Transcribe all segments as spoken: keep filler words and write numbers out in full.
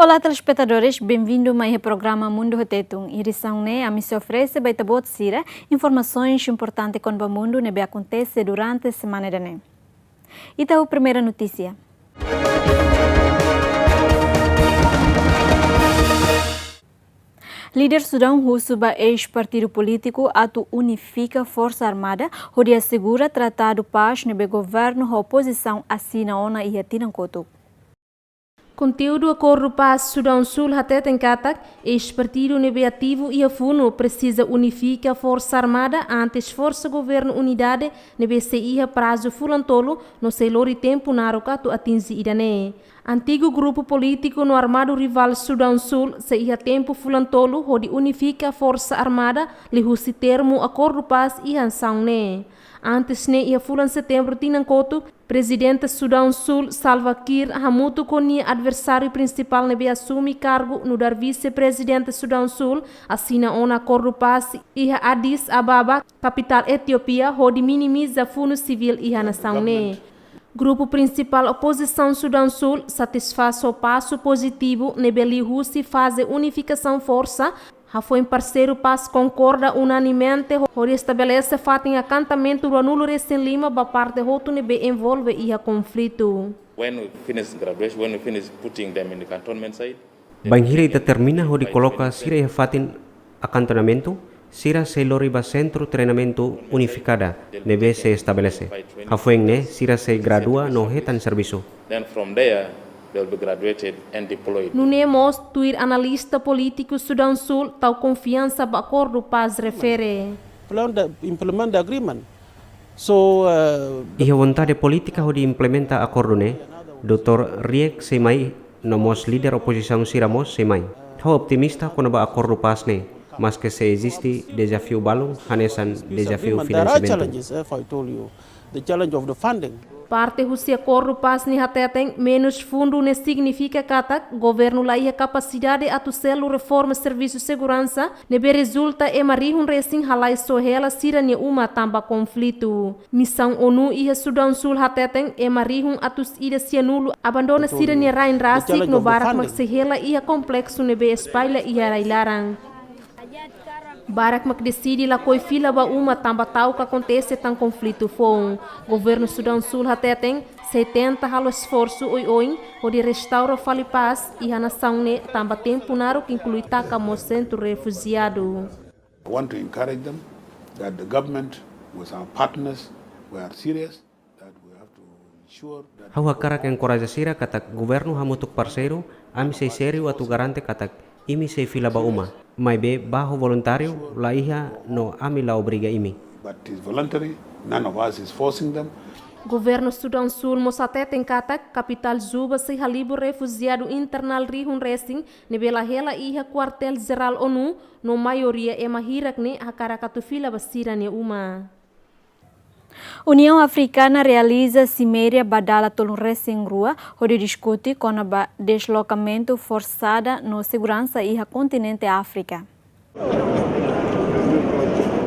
Olá, telespetadores, benvindu mai iha programa Mundu ho Tetun. Edisaun ne'e ami sei oferese ba ita-boot sira informasoens importante kona-ba mundu ne'ebé akontese durante semana ida-ne'e. Ita ho primeira notísia. Líder Sudaun husu ba eis-partidu polítiku atu unifika forsa armada hodi asegura tratadu pás ne'ebé governu ho opozisaun asina ona iha tinan kotuk. Konteúdu akordu pás Sudaun Súl hateten katak, eis-partidu ne'ebé ativu iha funu presiza unifika forsa armada antes forsa governu unidade ne'ebé sei iha prazu fulan tolu no sei lori tempu naruk atu atinji ida-ne'e. Antigu grupu polítiku no armadu rivál Sudaun Súl sei iha tempu fulan tolu hodi unifika forsa armada liuhusi termu akordu pás iha nasaun ne'e. Antes ne'e iha fulan Setembru tinan kotuk, Prezidente Sudaun Súl, Salva Kiir, hamutuk ho nia adversáriu prinsipál ne'ebé asume kargu nu'udar vise-prezidente Sudaun Súl, asina ona akordu pás iha Addis Ababa, kapitál Etiópia, hodi minimiza funu sivíl iha nasaun ne'e. Grupu prinsipál opozisaun Sudaun Súl satisfás ho pasu pozitivu ne'ebé liuhusi faze unifikasaun forsa, hafoin parseiru pás konkorda unanimemente hodi estabelese fatin akantamentu ruanulu-resin-lima ba parte hotu ne'ebé envolve iha konflitu. When we finish graduation, when we finish putting them in the cantonment site, then Bainhira ita termina hodi koloka sira iha fatin akantonamentu, sira sei lori ba sentru treinamentu unifikada ne'ebé sei estabelese. Hafoin ne'e, sira sei gradua no hetan servisu. Then from there, they will be graduated and deployed. Nune'e mós, tuir analista polítiku Sudaun Súl tau konfiansa ba akordu pás refere. Plan the, implement the agreement. So, uh, Iha vontade polítika hodi implementa akordu ne'e, doutór Riek sei mai no mós líder opozisaun sira mós sei mai. Ha'u optimista kona-ba akordu pás ne'e, maske sei eziste dezafiu balun, hanesan dezafiu finansiamentu. There are challenges, eh, if I told you. The challenge of the funding. Parte husi akordu pás ne'e hateten, menus fundu ne'e signifika katak governu la iha kapasidade atu selu reforma servisu seguransa ne'ebé rezulta ema rihun resin halai soe hela sira-nia uma tanba konflitu. Misaun ONU iha Sudaun Súl hateten, ema rihun atus ida sianulu abandona sira-nia rain rasik no barak mak sei hela iha kompleksu ne'ebé espalla iha rai-laran. Barak mak deside lakohi fila ba uma tanba ta'uk akontese tan konflitu foun. Governu Sudaun Súl hateten, sei tenta halo esforsu oioin hodi restaura fali pás iha nasaun ne'e tanba tempu naruk inklui taka mós sentru refujiadu. I want to encourage them that the government with our partners, we are serious. Ha'u hakarak enkoraja sira katak governu hamutuk parseiru, ami sei sériu atu garante katak imi sei fila ba uma. Maibé bá ho voluntáriu la iha no ami la obriga imi. But it is voluntary, none of us is forcing them. Governu Sudaun Súl mós hateten katak kapitál Juba sei halibur refujiadu internál rihun resin ne'ebé la hela iha kuartél jerál ONU, no maioria ema hirak ne'e hakarak atu fila ba sira-nia uma. Uniaun Afrikana realiza simeira ba dala tolun-resin-rua hodi diskute kona-ba deslokamentu forsada no seguransa iha kontinente Áfrika.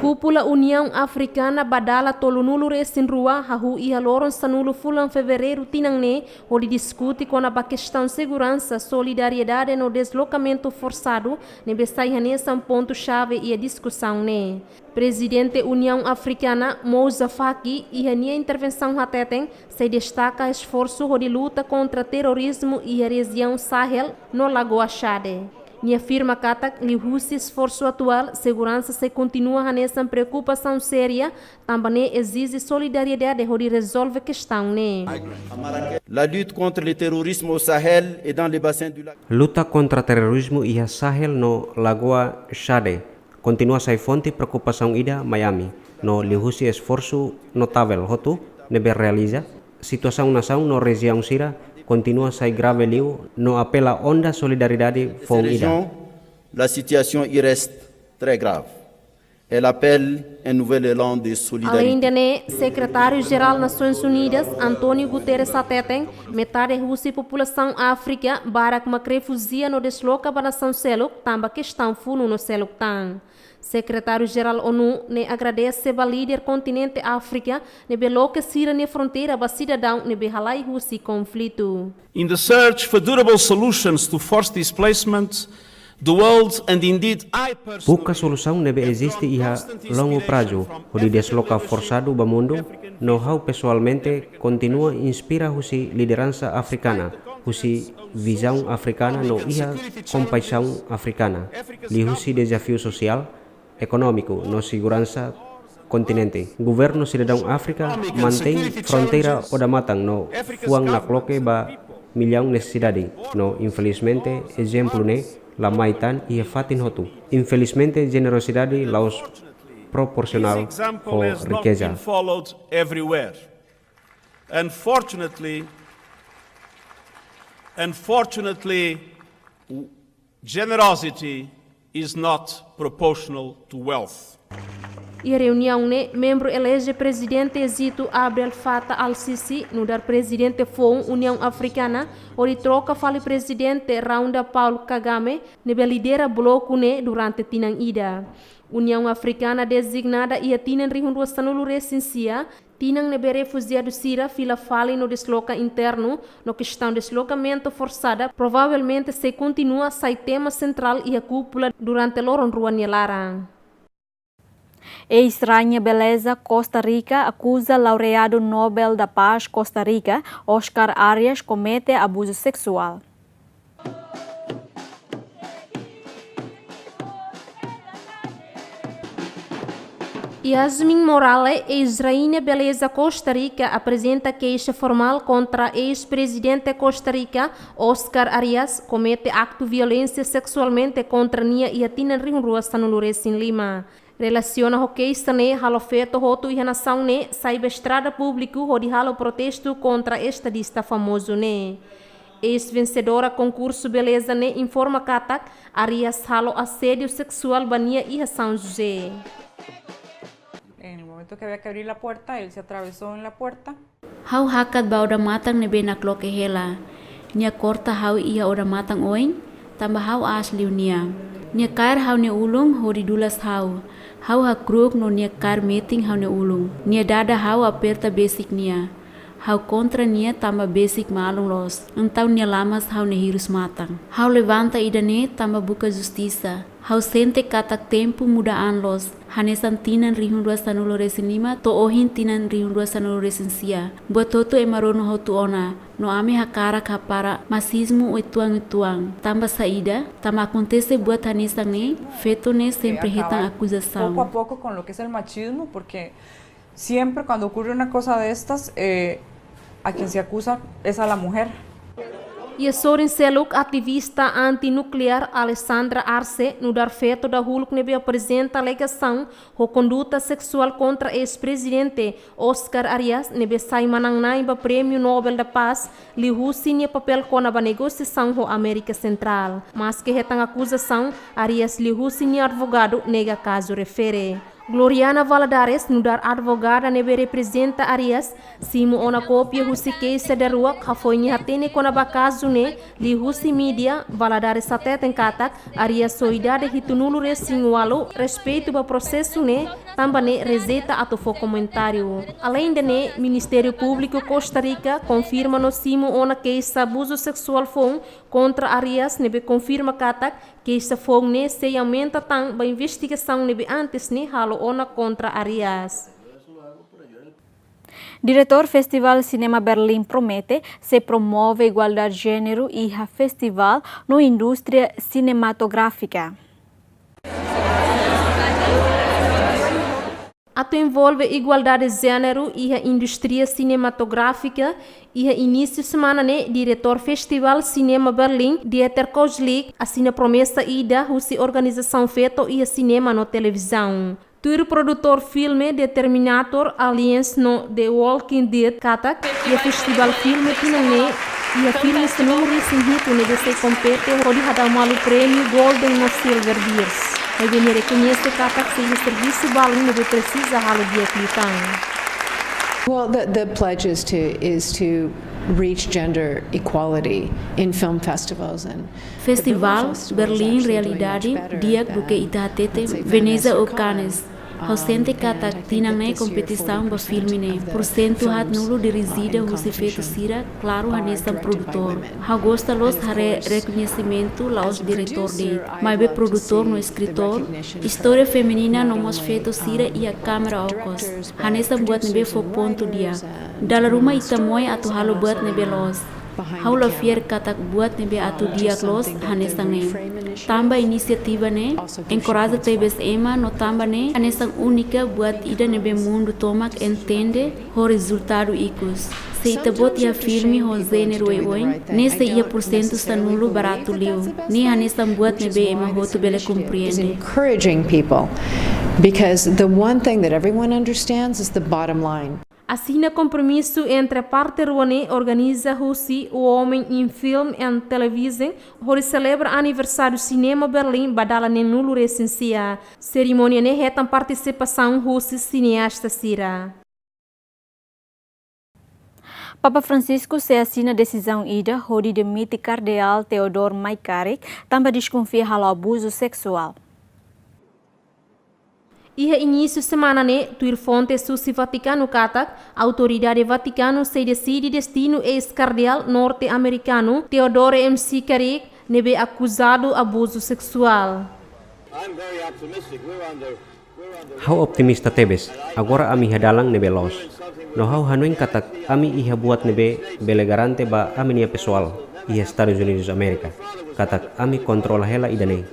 Kúpula Uniaun Afrikana ba dala tolunulu-resin-rua hahú iha loron sanulu fulan Fevereiru tinan ne'e hodi diskute kona-ba kestaun seguransa, solidariedade no deslokamentu forsadu ne'ebé sai hanesan pontu xave iha diskusaun ne'e. Prezidente Uniaun Afrikana, Moussa Faki, iha nia intervensaun hateten, sei destaka esforsu hodi luta kontra terorizmu iha rejiaun Sahel no Lagoa Xade. Nia afirma katak, liuhusi esforsu atuál, seguransa sei kontinua hanesan preokupasaun séria, tanba ne'e ezije solidariedade hodi rezolve kestaun ne'e. La lutte contre le terrorisme au Sahel et dans le bassin du lac. Luta kontra terorizmu iha Sahel no Lagoa Xade kontinua sai fonte preokupasaun ida mai ami, no liuhusi esforsu notavel hotu ne'ebé realiza, situasaun nasaun no rejiaun sira kontinua sai grave liu no apela onda solidariedade foun ida. Cette région, la situation y reste très grave. Elle appelle un nouvel élan de solidarité. Alende ne'e, Sekretáriu-Jerál Nasoins Unidas, António Guterres hateten, metade husi populasaun Áfrika barak mak refújia no desloka ba nasaun seluk, tanba kestaun funu no seluk tan. Sekretáriu-Jerál ONU ne'e agradese ba líder kontinente Áfrika ne'ebé loke sira-nia fronteira ba sidadaun ne'ebé halai husi konflitu. In the search for durable solutions to forced displacement, the world and indeed I personally Buka solusaun ne'ebé eziste iha longu prazu hodi desloka forsadu ba mundu, no ha'u pesoalmente kontinua inspira husi lideransa afrikana, husi vizaun afrikana no iha kompaixaun afrikana, liuhusi dezafiu sosiál, ekonómiku no seguransa kontinente. Governu sidadaun Áfrika mantein fronteira odamatan no fuan nakloke ba millaun nesesidade, no infelizmente ezemplu ne'e la mai tan iha fatin hotu. Infelizmente jenerosidade la'ós proporsionál ho rikeza. Unfortunately, unfortunately, generosity is not proportional to wealth. Iha reuniaun ne'e, membru eleje Prezidente Ejitu Abdel Fattah al-Sisi nu'udar Prezidente foun Uniaun Afrikana, hodi troka fali Prezidente Rwanda Paul Kagame, ne'ebé lidera bloku ne'e durante tinan ida. Uniaun Afrikana dezignada iha tinan rihun rua sanulu resin sia, tinan ne'ebé refujiadu sira fila fali no desloka internu, no kestaun deslokamentu forsada provavelmente sei kontinua sai tema sentrál iha kúpula durante loron rua nia laran. Eis-rainha beleza Costa Rica akuza laureadu Nobel da Paz Costa Rica, Oscar Arias, komete abuzu seksuál. Yasmin Morales, eis-rainha beleza Costa Rica, aprezenta keixa formál kontra eis-prezidente Costa Rica, Oscar Arias, komete aktu violénsia seksualmente kontra nia iha tinan rihun rua sanulu resin lima. Relasiona ho keixa ne'e, halo feto hotu iha nasaun ne'e sai ba estrada públiku hodi halo protestu kontra estadista famozu ne'e. Eis-vensedora konkursu beleza ne'e informa katak Arias halo asédiu seksuál ba nia iha São José. En el momento que había que abrir la puerta, él se atravesó en la puerta. Ha'u hakat ba odamatan ne'ebé nakloke hela. Nia korta ha'u iha odamatan oin, tanba ha'u aas liu nia. Nia kaer ha'u-nia ulun hodi dulas ha'u. Ha'u hakru'uk no nia kaer metin ha'u-nia ulun. Nia dada ha'u aperta besik nia. Ha'u kontra nia tanba besik malu loos. Entaun nia lamas ha'u-nia hirus-matan. Ha'u levanta ida-ne'e tanba buka justisa. Ha'u sente katak tempu muda an loos, hanesan tinan rihun rua sanulu resin lima to'o ohin tinan rihun rua sanulu resin sia. Buat hotu ema rona hotu ona, no ami hakarak hapara masizmu uitoan-uitoan. Tanba saida? Tanba akontese buat hanesan ne'e, feto ne'e sempre hetan akuzasaun. Poco a poco con lo que es el machismo, porque siempre cuando ocurre una cosa de estas, eh, a quien se acusa es a la mujer. Iha sorin seluk, ativista anti-nukleár Alessandra Arce nu'udar feto dahuluk ne'ebé aprezenta alegasaun ho konduta seksuál kontra eis-prezidente Oscar Arias, ne'ebé sai manán-na'in ba Prémiu Nobel da Paz liuhusi nia papél kona-ba negosiasaun ho Amérika Sentrál. Maske hetan akuzasaun, Arias liuhusi nia advogadu nega kazu refere. Gloriana Valadares, nu'udar advogada ne'ebé reprezenta Arias, simu ona kópia husi keixa daruak, hafoin nia hatene kona-ba kazu ne'e liuhusi mídia. Valadares hateten katak Arias ho idade hitunulu resin ualu, respeitu ba prosesu ne'e, tanba ne'e rejeita atu fó komentáriu. Aleinde ne'e, Ministériu Públiku Costa Rica konfirma no simu ona keixa abuzu seksuál foun kontra Arias, ne'ebé konfirma katak keixa foun ne'e sei aumenta tan ba investigasaun ne'ebé antes ne'e halo ona kontra Arias. Diretór Festivál Sinema Berlim promete sei promove igualdade jéneru iha festivál no indústria sinematográfika. Atu envolve igualdade jéneru iha indústria sinematográfika, iha inísiu semana ne'e, diretór Festivál Sinema Berlim, Dieter Koslik, asina promesa ida husi organizasaun feto iha sinema no televizaun. Tuir produtór filme The Terminator, Aliens no The Walking Dead katak, iha festivál filme tinan ne'e, iha filme sanulu resin hitu ne'ebé sei kompete hodi hadau malu prémiu Golden no Silver Bears. Maibé nia rekoñese katak sei iha servisu balun ne'ebé presiza halo di'ak liután. Well, the, the pledge is to, is to reach gender equality in film festivals and the Berlin Festivál Festival is Berlin actually doing much realidade better di'ak than, duke ita hatete let's say, Veneza Venice or ou Cannes. Cannes. Ha'u sente katak tinan ne'e kompetisaun ba filme ne'e. Pursentu haatnulu dirijida husi feto sira, klaru hanesan produtór. Ha'u gosta loos haree rekoñesimentu la'ós diretór de'it, maibé produtór no eskritór, istória feminina no mós feto sira iha kámara okos. Hanesan buat ne'ebé fó pontu di'ak. Dala ruma ita moe atu halo buat ne'ebé loos. Ha'u la fiar katak buat ne'ebé atu di'ak loos hanesan ne'e. Tanba inisiativa ne'e enkoraja tebes ema no tanba ne'e hanesan únika buat ida ne'ebé mundu tomak entende ho rezultadu ikus. Se ita-boot iha filme ho jéneru oioin, ne'e sei iha pursentu sanulu baratu liu. Ne'e hanesan buat ne'ebé ema hotu bele komprende. Encouraging people, because the one thing that everyone understands is the bottom line. Asina kompromisu entre parte rua ne'e organiza husi O Homem em Film and Television, hodi selebra aniversáriu Sinema Berlin ba dala neenulu resin sia. Serimónia ne'e hetan partisipasaun husi sineasta sira. Papa Francisco sei asina desizaun ida hodi demite Kardeál Theodore McCarrick, tanba deskonfia halo abuzu seksuál. Iha inísiu semana ne'e, tuir fontes husi Vatikanu katak, autoridade Vatikanu sei deside destinu eis-kardeál norte-amerikanu Theodore McCarrick, ne'ebé akuzadu abuzu seksuál. I'm very optimistic. We're on the, we're on the Ha'u optimista tebes, agora ami iha dalan ne'ebé loos. No ha'u hanoin katak ami iha buat ne'ebé bele garante ba ami-nia pesoál iha Estadus Unidus Amérika, katak ami kontrola hela ida-ne'e.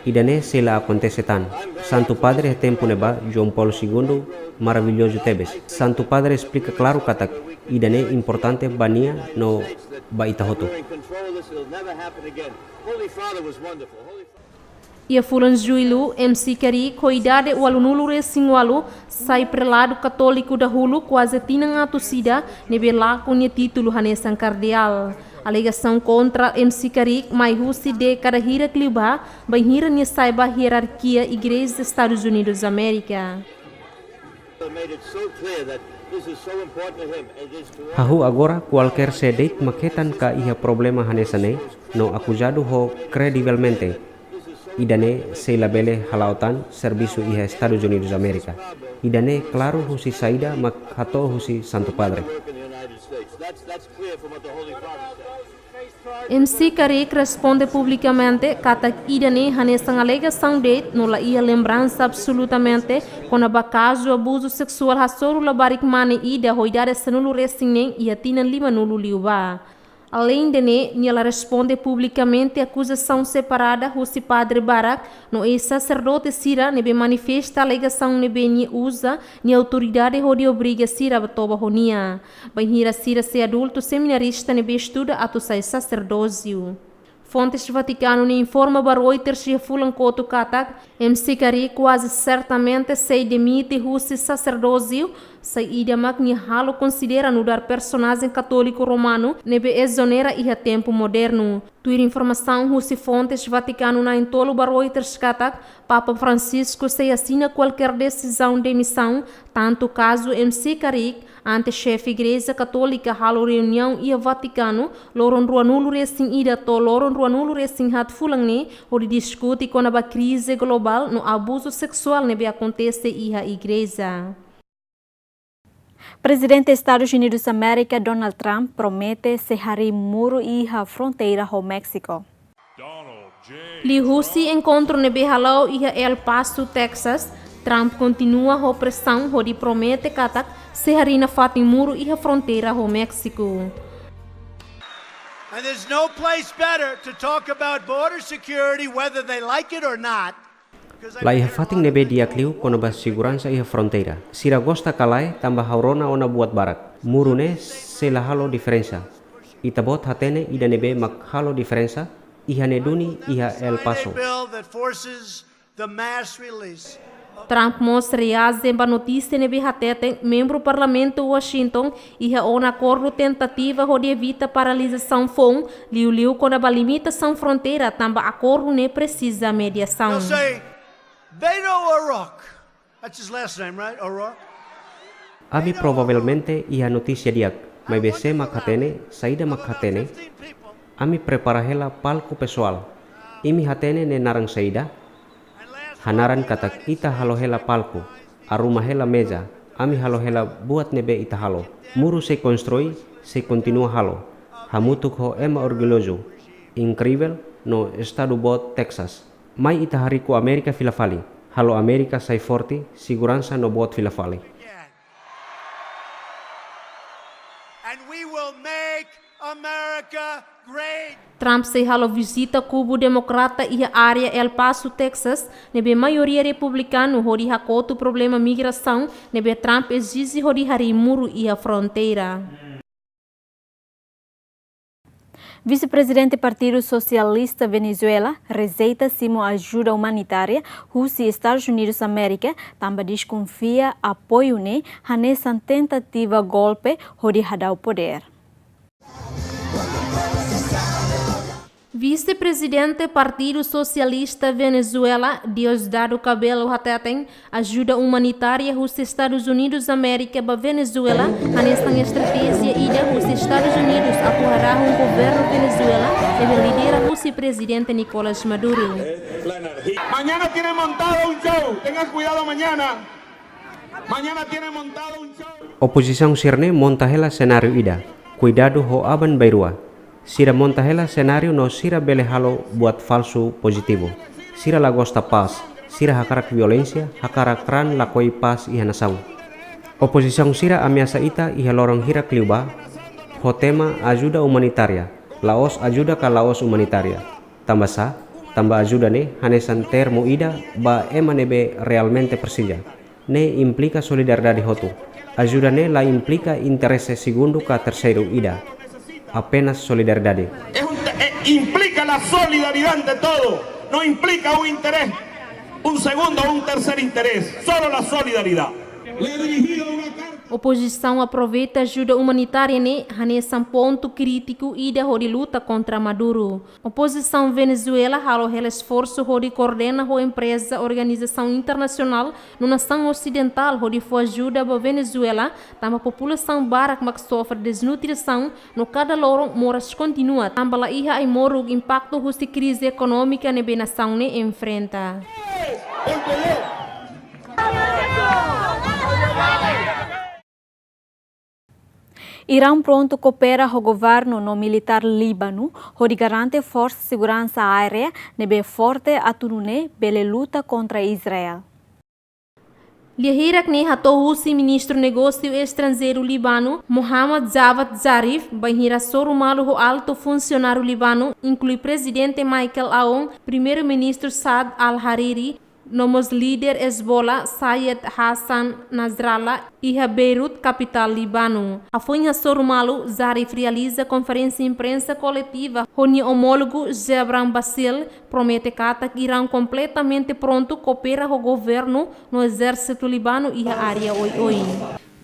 Ida-ne'e sei la akontese tan. Santu Padre iha tempu ne'ebá, João Paulo Segundu, maravillozu tebes. Santu Padre esplika klaru katak ida-ne'e importante ba nia no ba ita hotu. We're in control of this, it'll never happen again. Holy Father was wonderful. Holy Father Iha fulan Jullu, McCarrick ho idade ualunulu resin ualu, sai preladu katóliku dahuluk kuaze tinan atus ida, ne'ebé lakon nia títulu hanesan kardeál. Alegasaun kontra McCarrick mai husi dékada hirak liubá, bainhira nia sai ba hierarkia Igreja Estadus Unidus Amérika. Made it so clear that this is so important to him. It is to all. Hahú agora, kualkér sé de'it mak hetan ka iha problema hanesan ne'e, no akuzadu ho kredivelmente, ida-ne'e sei labele hala'o tan servisu iha Estadus Unidus Amérika. Ida-ne'e klaru husi saida mak hato'o husi Santu Padre. Work in the United States. That's, that's clear from what the Holy Father said. McCarrick responde publikamente katak ida-ne'e hanesan alegasaun de'it no la iha lembransa absolutamente kona-ba kazu abuzu seksuál hasoru labarik mane ida ho idade sanulu resin neen iha tinan limanulu liubá. Aleinde ne'e, nia la responde publikamente akuzasaun separada husi padre barak no eis-saserdote sira ne'ebé manifesta alegasaun ne'ebé nia uza nia autoridade hodi obriga sira ba toba ho nia. Bainhira sira sei adultu seminarista ne'ebé estuda atu sai saserdóziu. Fontes Vatikanu ne'e informa ba Reuters iha fulan kotuk katak, McCarrick kuaze sertamente sei demite husi saserdóziu, saida mak nia halo konsidera nu'udar personajen katóliku romanu ne'ebé ezonera iha tempu modernu. Tuir informasaun husi fontes Vatikanu na'in-tolu ba Reuters katak, Papa Francisco sei asina kualkér desizaun demisaun, tantu kazu McCarrick, ante xefe Igreja Katólika halo reuniaun iha Vatikanu, loron ruanulu resin ida to'o loron ruanulu resin haat fulan ne'e, hodi diskute kona-ba krize globál no abuzu seksuál ne'ebé akontese iha igreja. Prezidente Estadus Unidus Amérika Donald Trump promete sei harii muru iha fronteira ho Méxiku. Liuhusi enkontru ne'ebé hala'o iha El Paso, Texas, Trump kontinua ho presaun hodi promete katak sei harii nafatin muru iha fronteira ho Méxiku. And there's no place better to talk about border security, whether they like it or not, La iha fatin ne'ebé di'ak liu kona-ba seguransa iha fronteira. Sira gosta ka lae, tanba ha'u rona ona buat barak. Muru ne'e sei la halo diferensa. Ita-boot hatene ida ne'ebé mak halo diferensa, iha ne'e duni iha El Paso. Bill that forces the mass release. Trump mós reaje ba notísia ne'ebé hateten membru Parlamentu Washington iha ona akordu tentativa hodi evita paralizasaun foun, liuliu kona-ba limitasaun fronteira, tanba akordu ne'e presiza mediasaun. They'll say, Beto O'Rourke. That's his last name, right? O'Rourke? Ami provavelmente iha notísia di'ak, maibé sé mak hatene, saida mak hatene? Ami prepara hela palku pesoál. Imi hatene nia naran saida? Hanaran katak ita halo hela palku, arruma hela meza, ami halo hela buat ne'ebé ita halo. Muru sei konstrui, sei kontinua halo. Hamutuk ho ema orgullozu, inkrivel, no estadu boot Texas. Mai ita hariku Amérika fila fali. Halo Amérika sai forte, seguransa no boot fila fali. And we will make America great. Trump sei halo vizita kubu demokrata iha área El Paso, Texas, ne'ebé maioria republikanu, hodi hakotu problema migrasaun ne'ebé Trump ezije hodi harii muru iha fronteira. Vise-Prezidente Partidu Sosialista Venezuela rejeita simu ajuda umanitária husi Estadus Unidus Amérika, tanba deskonfia apoiu ne'e hanesan tentativa golpe hodi hadau podér. Vise-Prezidente Partidu Sosialista Venezuela, Diosdado Cabello, hateten ajuda umanitária husi Estadus Unidus Amérika ba Venezuela hanesan estratéjia ida husi Estadus Unidus atu harahun governu Venezuela ne'ebé lidera husi Prezidente Nicolas Maduro. Mañana tiene montado un show, tengan cuidado mañana. Mañana tiene montado un show. Opozisaun sira-ne'e monta hela senáriu ida, kuidadu ho aban-bainrua. Sira monta hela senáriu no sira bele halo buat falsu pozitivu. Sira la gosta pás, sira hakarak violénsia, hakarak raan lakohi pás iha nasaun. Opozisaun sira ameasa ita iha loron hirak liubá ho tema ajuda umanitária, la'ós ajuda ka la'ós umanitária. Tanba sá? Tanba ajuda ne'e hanesan termu ida ba ema ne'ebé realmente presiza. Ne'e implika solidariedade hotu. Ajuda ne'e la implika interese segundu ka terseiru ida. Apenas solidariedade. Es un te-, eh, implica la solidaridad ante todo. No implica un interés, un segundo o un tercer interés. Solo la solidaridad. Le he dirigido una carta. Opozisaun aproveita ajuda umanitária ne'e hanesan pontu krítiku ida hodi luta kontra Maduro. Opozisaun Venezuela halo hela esforsu hodi koordena ho empreza, organizasaun internasionál no nasaun osidentál hodi fó ajuda ba Venezuela, tanba populasaun barak mak sofre deznutrisaun no kada loron moras kontinua, tanba la iha ai-moruk impaktu husi krize ekonómika ne'ebé nasaun ne'e enfrenta. Iraun prontu koopera ho governu no militár Líbanu, hodi garante forsa seguransa aérea ne'ebé forte atu nune'e bele luta kontra Israel. Lia hirak ne'e hato'o husi Ministru Negósiu Estranjeiru Líbanu, Mohammad Javad Zarif, bainhira hasoru malu ho altu funsionáriu Líbanu, inklui Prezidente Michael Aoun, Primeiru-Ministru Saad Al-Hariri, no mós líder Hezbollah, Sayed Hassan Nasrallah, iha Beirut, kapitál Líbanu. Hafoin hasoru malu, Zarif realiza konferénsia imprensa koletiva ho nia omólogu Jebran Bassil, promete katak Iraun kompletamente prontu koopera ho governu no ezérsitu Líbanu iha área oioin.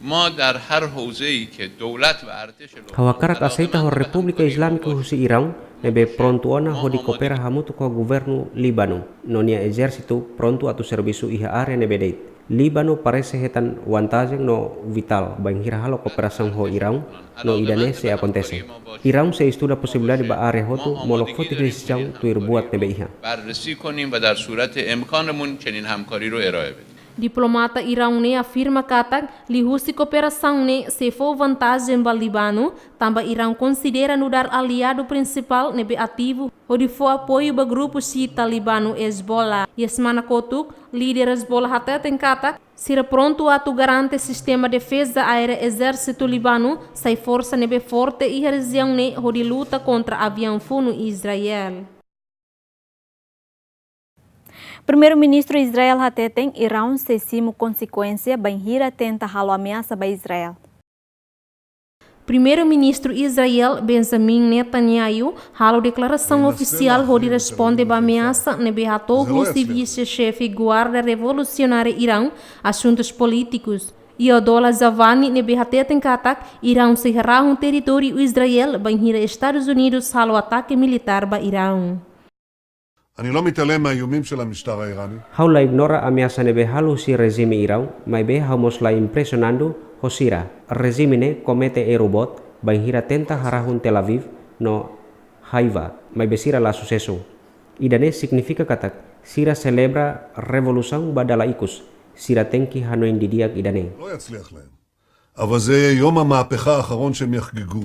ما در هر حوزه‌ای که دولت و ارتش Ha'u hakarak aseita ho Repúblika Islámika husi Iraun, ne'ebé prontu ona hodi koopera hamutuk ho governu Líbanu, no nia ezérsitu prontu atu servisu iha área ne'ebé de'it. Líbanu parese hetan vantajen no vitál bainhira halo kooperasaun ho Iraun, no ida-ne'e sei akontese. Iraun sei estuda posibilidade ba área hotu molok foti desizaun tuir buat ne'ebé iha. بررسی کنیم و در صورت امکانمون چنین همکاری رو ارائه بدیم. Diplomata Iraun ne'e afirma katak liuhusi kooperasaun ne'e sei fó vantajen ba Líbanu, tanba Iraun konsidera nu'udar aliadu prinsipál ne'ebé ativu hodi fó apoiu ba grupu xiita Líbanu Hezbollah. Iha semana kotuk, líder Hezbollah hateten katak sira prontu atu garante sistema defeza aérea ezérsitu Líbanu sai forsa ne'ebé forte iha rejiaun ne'e hodi luta kontra aviaun funu Israel. Primeiru-Ministru Israel hateten Iraun sei simu konsekuénsia bainhira tenta halo ameasa ba Israel. Primeiru-Ministru Israel, Benjamin Netanyahu, halo deklarasaun ofisiál hodi responde ba ameasa ne'ebé hato'o husi vise-xefe Guarda Revolusionária Iraun, asuntus polítikus, Yahdollah Javani, ne'ebé hateten katak Iraun sei harahun territóriu Israel bainhira Estadus Unidus halo atake militár ba Iraun. אני לא מתעלם מהאיומים של המשטר האיראני. Ha'u la ignora ameasa ne'ebé halo husi rejime Iraun, maibé ha'u mós la impresiona ho sira. Rejime ne'e komete erru boot, bainhira tenta harahun Tel Aviv no Haifa, maibé sira la susesu. Ida-ne'e signifika katak sira selebra revolusaun ba dala ikus, sira tenke hanoin didi'ak ida-ne'e. לא יצליח להם. אבל זה יהיה יום המהפכה האחרון שהם יחגגו.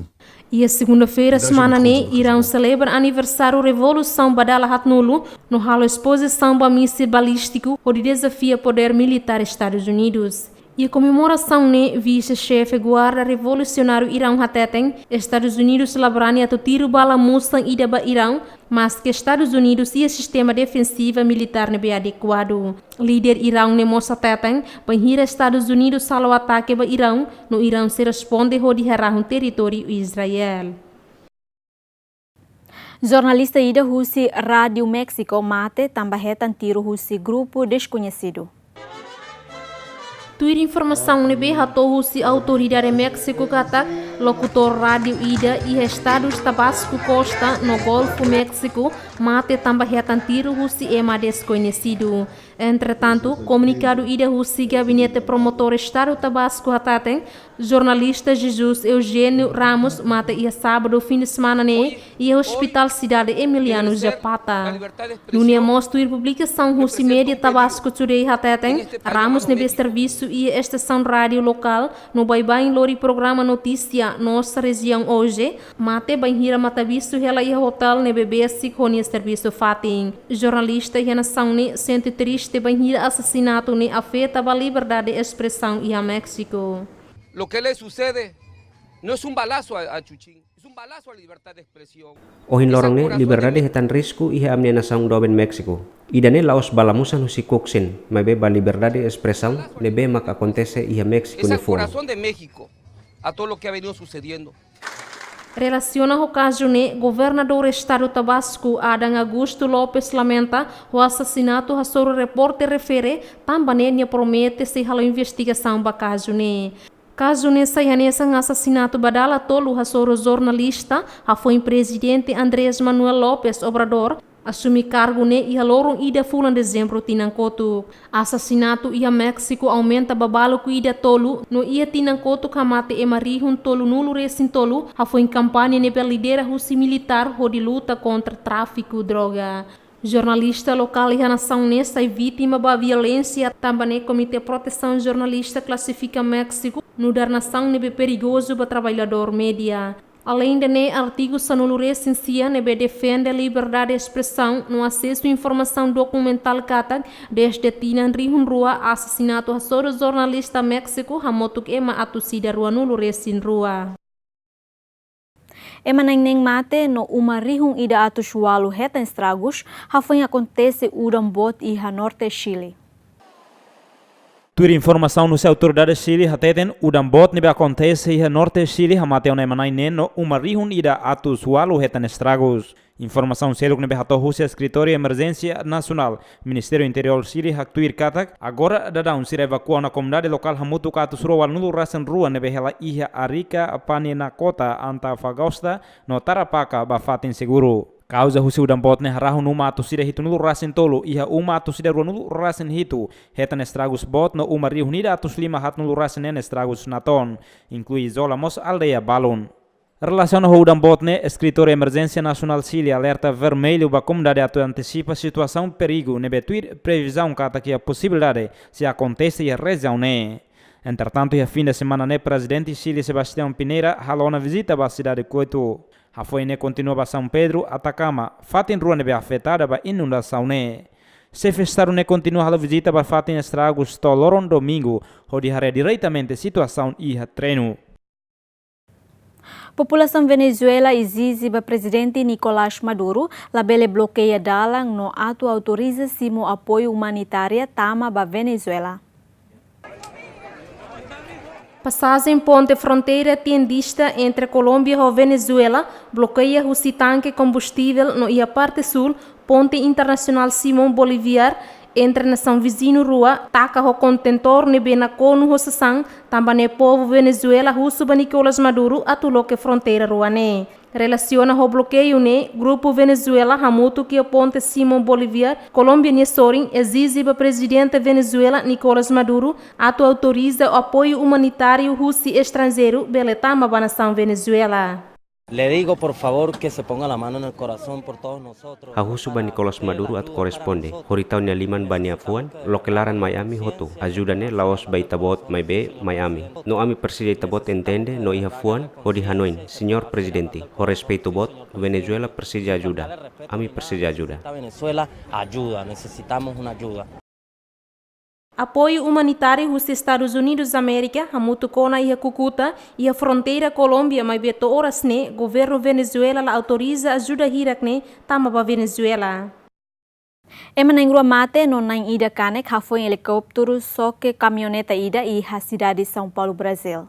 Iha segunda-feira semana ne'e, Iraun selebra aniversáriu revolusaun ba dala haatnulu, no halo espozisaun ba mísil balístiku, hodi dezafia podér militár Estadus Unidus. Iha komemorasaun ne'e, vise-xefe Guarda Revolusionáriu Iraun hateten, Estadus Unidus la brani atu tiru bala musan ida ba Iraun, maske Estadus Unidus iha sistema defensiva militár ne'ebé adekuadu. Líder Iraun ne'e mós hateten, bainhira Estadus Unidus halo atake ba Iraun, no Iraun sei responde hodi harahun territóriu Israel. Jornalista ida husi Rádiu Méxiku mate tanba hetan tiru husi grupu deskoñesidu. Tuir informasaun ne'ebé hato'o husi autoridade Méxiku katak, lokutór rádiu ida iha estadu Tabasku, kosta no Golfu Méxiku, mate tanba hetan tiru husi ema deskoñesidu. Entretantu, komunikadu ida husi Gabinete Promotór Estadu Tabasku hateten, jornalista Jesus Eugênio Ramos mate iha sábadu fin de semana ne'e iha Hospitál Sidade Emiliano Zapata. Nune'e mós tuir publikasaun husi média Tabasku Today hateten, Ramos ne'ebé servisu iha estasaun rádiu lokál no baibain lori programa notísia Nossa Região Hoje, mate bainhira matabixu hela iha otél ne'ebé besik ho nia servisu fatin. Jornalista iha nasaun ne'e sente triste bainhira asasinatu ne'e afeta ba liberdade espresaun iha Méxiku. Lo que le sucede no es un balazo a, a Chuchín, es un balazo a la libertad de expresión. Ohin loron ne'e, liberdade hetan risku iha ami-nia nasaun doben Méxiku. Ida-ne'e la'ós bala musan husi kuksin, maibé ba liberdade espresaun ne'ebé mak akontese iha Méxiku nia fuan. Es al corazón de México, a todo lo que ha venido sucediendo. Relasiona ho kazu ne'e, Governadór Estadu Tabasku, Adán Augusto Lopes, lamenta ho asasinatu hasoru repórter refere, tanba ne'e nia promete sei halo investigasaun ba kazu ne'e. Kazu ne'e sai hanesan asasinatu ba dala tolu hasoru jornalista, hafoin Prezidente Andrés Manuel Lopes Obrador asume kargu ne'e iha loron ida fulan Dezembru tinan kotuk. Asasinatu iha Méxiku aumenta ba baluku ida tolu, no iha tinan kotuk hamate ema rihun tolunulu resin tolu, hafoin kampaña ne'ebé lidera husi militár hodi luta kontra tráfiku droga. Jornalista lokál iha nasaun ne'e sai vítima ba violénsia, tanba ne'e Komité Protesaun Jornalista klasifika Méxiku nu'udar nasaun ne'ebé perigozu ba traballadór média. Aleinde ne'e, artigu sanulu resin sia ne'ebé defende liberdade espresaun no asesu informasaun dokumentál katak, dezde tinan rihun rua asasinatu hasoru jornalista Méxiku hamutuk ema atus ida ruanulu resin rua. Ema na'in neen mate no uma rihun ida atus ualu hetan estragus, hafoin akontese udan boot iha norte Chile. Tuir informasaun husi autoridade Chile hateten, udan boot ne'ebé akontese iha norte Chile hamate ona ema na'in neen no uma rihun ida atus ualu hetan estragus. Informasaun seluk ne'ebé hato'o husi Eskritóriu Emerjénsia Nasionál, Ministériu Interiór Chile haktuir katak, agora daudaun sira evakua ona komunidade lokál hamutuk atus rua ualunulu resin rua ne'ebé hela iha Arica, Parinacota, Antofagasta no Tarapacá ba fatin seguru. Kauza husi udan boot ne'e harahun uma atus ida hitunulu resin tolu, iha uma atus ida ruanulu resin hitu hetan estragus boot no uma rihun ida atus lima haatnulu resin neen estragus natoon, inklui izola mós aldeia balun. Relasiona ho udan boot ne'e, Eskritóriu Emerjénsia Nasionál Chile alerta vermellu ba komunidade atu antesipa situasaun perigu ne'ebé tuir previzaun katak iha posibilidade sei akontese iha rejiaun ne'e. Entretantu, iha fin de semana ne'e, Prezidente Chile Sebastião Pinera halo ona vizita ba sidade Quito. Hafoin ne'e kontinua ba São Pedro, Atacama, fatin rua ne'ebé afetada ba inundasaun ne'e. Xefe Estadu ne'e kontinua halo vizita ba fatin estragus to'o loron domingu, hodi haree diretamente situasaun iha terrenu. Populasaun Venezuela ezije ba Prezidente Nicolás Maduro labele blokeia dalan no atu autoriza simu apoiu umanitária tama ba Venezuela. Pasajen ponte fronteira Tiendista entre Kolómbia ho Venezuela blokeia husi tanke kombustivel no iha parte súl, ponte internasionál Simón Bolívar, entre nasaun viziñu rua, taka ho kontentór ne'ebé nakonu ho sasán, tanba ne'e povu Venezuela husu ba Nicolás Maduro atu loke fronteira rua ne'e. Relasiona ho blokeiu ne'e, grupu Venezuela hamutuk iha ponte Simón Bolívar, Kolómbia nia sorin, ezije ba Prezidente Venezuela, Nicolás Maduro, atu autoriza apoiu umanitáriu husi estranjeiru bele tama ba nasaun Venezuela. Le digo, por favor, que se ponga la mano en el corazón por todos nosotros. Ha'u husu ba Nicolás Maduro atu korresponde, hodi tau nia liman ba nia fuan, loke laran mai ami hotu. Ajuda ne'e la'ós ba ita-boot maibé mai ami. No ami presiza ita-boot entende no iha fuan hodi hanoin, Señór Prezidente, ho respeitu boot, Venezuela presiza ajuda. Ami presiza ajuda. Venezuela, ayuda, necesitamos una ayuda. Apoiu umanitáriu husi Estadus Unidus Amérika hamutuk ona iha Cúcuta, iha fronteira Kolómbia, maibé to'o oras ne'e governu Venezuela la autoriza ajuda hirak ne'e tama ba Venezuela. Ema na'in-rua mate no na'in-ida kanek hafoin elikópteru xoke kamioneta ida iha sidade São Paulo, Brazíl.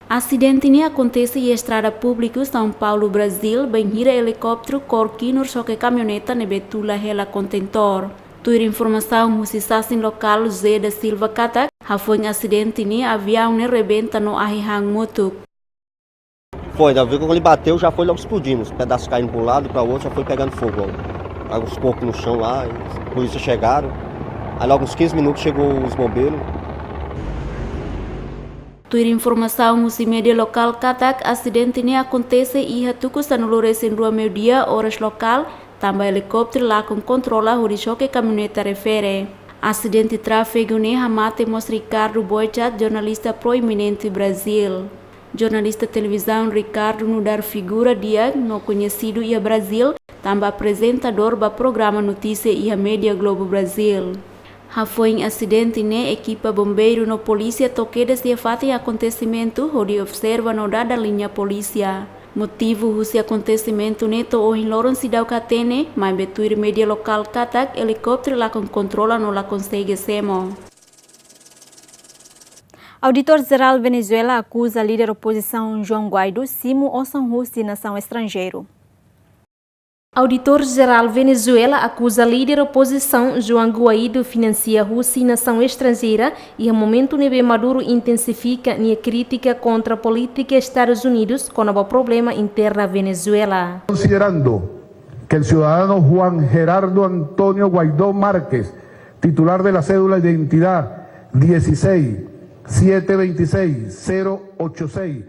Asidente ne'e akontese iha estrada públiku São Paulo, Brazíl, bainhira elikópteru kór kinur xoke kamioneta ne'ebé tula hela kontentór. Tuir informasaun husi sasin lokál José da Silva katak, hafoin asidente ne'e aviaun ne'e rebenta no ahi han motuk. Foi, da vez que ele bateu, já foi logo explodindo, os pedaços caindo para um lado e para o outro, já foi pegando fogo logo. Aí os corpos no chão lá, e a polícia chegaram. Aí logo uns quinze minutos chegou os bombeiros. Tuir informasaun husi média lokál katak, asidente ne'e akontese iha tuku sanulu-resin-rua meiudia oras lokál, tanba elikópteru lakon kontrola hodi xoke kamioneta refere. Asidente tráfegu ne'e hamate mós Ricardo Boechat, jornalista proeminente Brazíl. Jornalista televizaun Ricardo nu'udar figura di'ak no koñesidu iha Brazíl, tanba aprezentadór ba programa notísia iha média Globo Brazil. Hafoin asidente ne'e, ekipa bombeiru no polísia to'o kedas iha fatin akontesimentu hodi observa no dada liña polísia. Motivu husi akontesimentu ne'e to'o ohin loron seidauk hatene, maibé tuir média lokál katak elikópteru lakon kontrola no la konsege semo. Auditór Jerál Venezuela akuza líder opozisaun Juan Guaidó simu osan husi nasaun estranjeiru. Auditór Jerál Venezuela akuza líder opozisaun Juan Guaidó finansia husi nasaun estranjeira iha momentu ne'ebé Maduro intensifika nia krítika kontra polítika Estadus Unidus kona-ba problema interna Venezuela. Considerando que el ciudadano Juan Gerardo Antonio Guaidó Márquez, titular de la cédula de identidad dieciséis siete veintiséis cero ocho seis,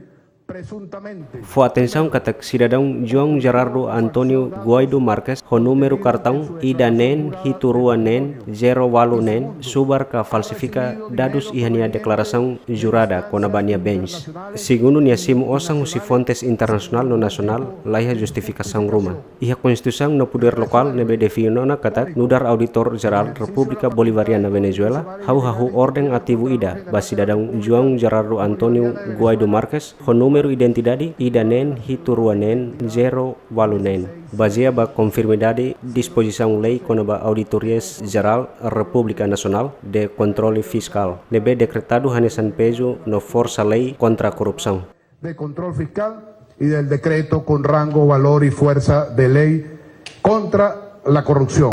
presuntamente. Fó atensaun katak sidadaun João Gerardo António Guaidó Marques, ho númeru kartaun ida neen hitu rua neen zero ualu neen, subar ka falsifika dadus iha nia deklarasaun jurada kona-ba nia bens. Segundu nia simu osan husi fontes internasionál no nasionál, laiha justifikasaun ruma. Iha Konstituisaun no podér lokál ne'ebé define ona katak nu'udar Auditór Jerál Repúblika Bolivariana Venezuela, ha'u hahú orden ativu ida ba sidadaun João Gerardo António Guaidó Marques, ho númeru identidade ida neen hitu rua neen zero ualu neen. Bazeia ba konformidade dispozisaun lei kona-ba Auditorias Jerál Repúblika Nasionál de Kontrole Fiskál, ne'ebé dekretadu hanesan pezu no forsa lei kontra korrupsaun. De Control Fiscal y del Decreto con rango, valor y fuerza de ley contra la corrupción.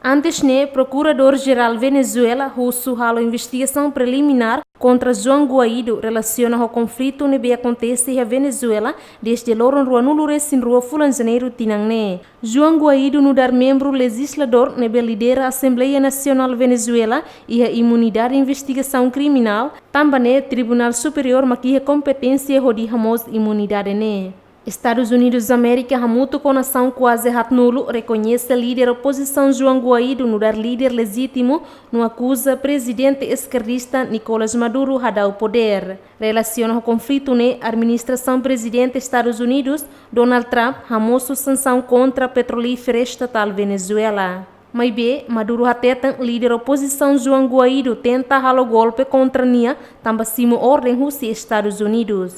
Antes ne'e, Prokuradór Jerál Venezuela husu halo investigasaun preliminár kontra Juan Guaidó relasiona ho konflitu ne'ebé akontese iha Venezuela dezde loron ruanulu-resin-rua fulan Janeiru tinan ne'e. Juan Guaidó nu'udar membru lejizladór ne'ebé lidera Asembleia Nasionál Venezuela iha imunidade investigasaun kriminál, tanba ne'e Tribunál Superiór mak iha kompeténsia hodi hamoos imunidade ne'e. Estadus Unidus Amérika hamutuk ho nasaun kuaze haatnulu rekoñese líder opozisaun Juan Guaidó nu'udar líder lejítimu no akuza prezidente eskerdista Nicolás Maduro hadau podér. Relasiona ho konflitu ne'e, administrasaun Prezidente Estadus Unidus, Donald Trump, hamosu sansaun kontra petrolíferu estatál Venezuela. Maibé, Maduro hateten líder opozisaun Juan Guaidó tenta halo golpe kontra nia, tanba simu orden husi Estadus Unidus.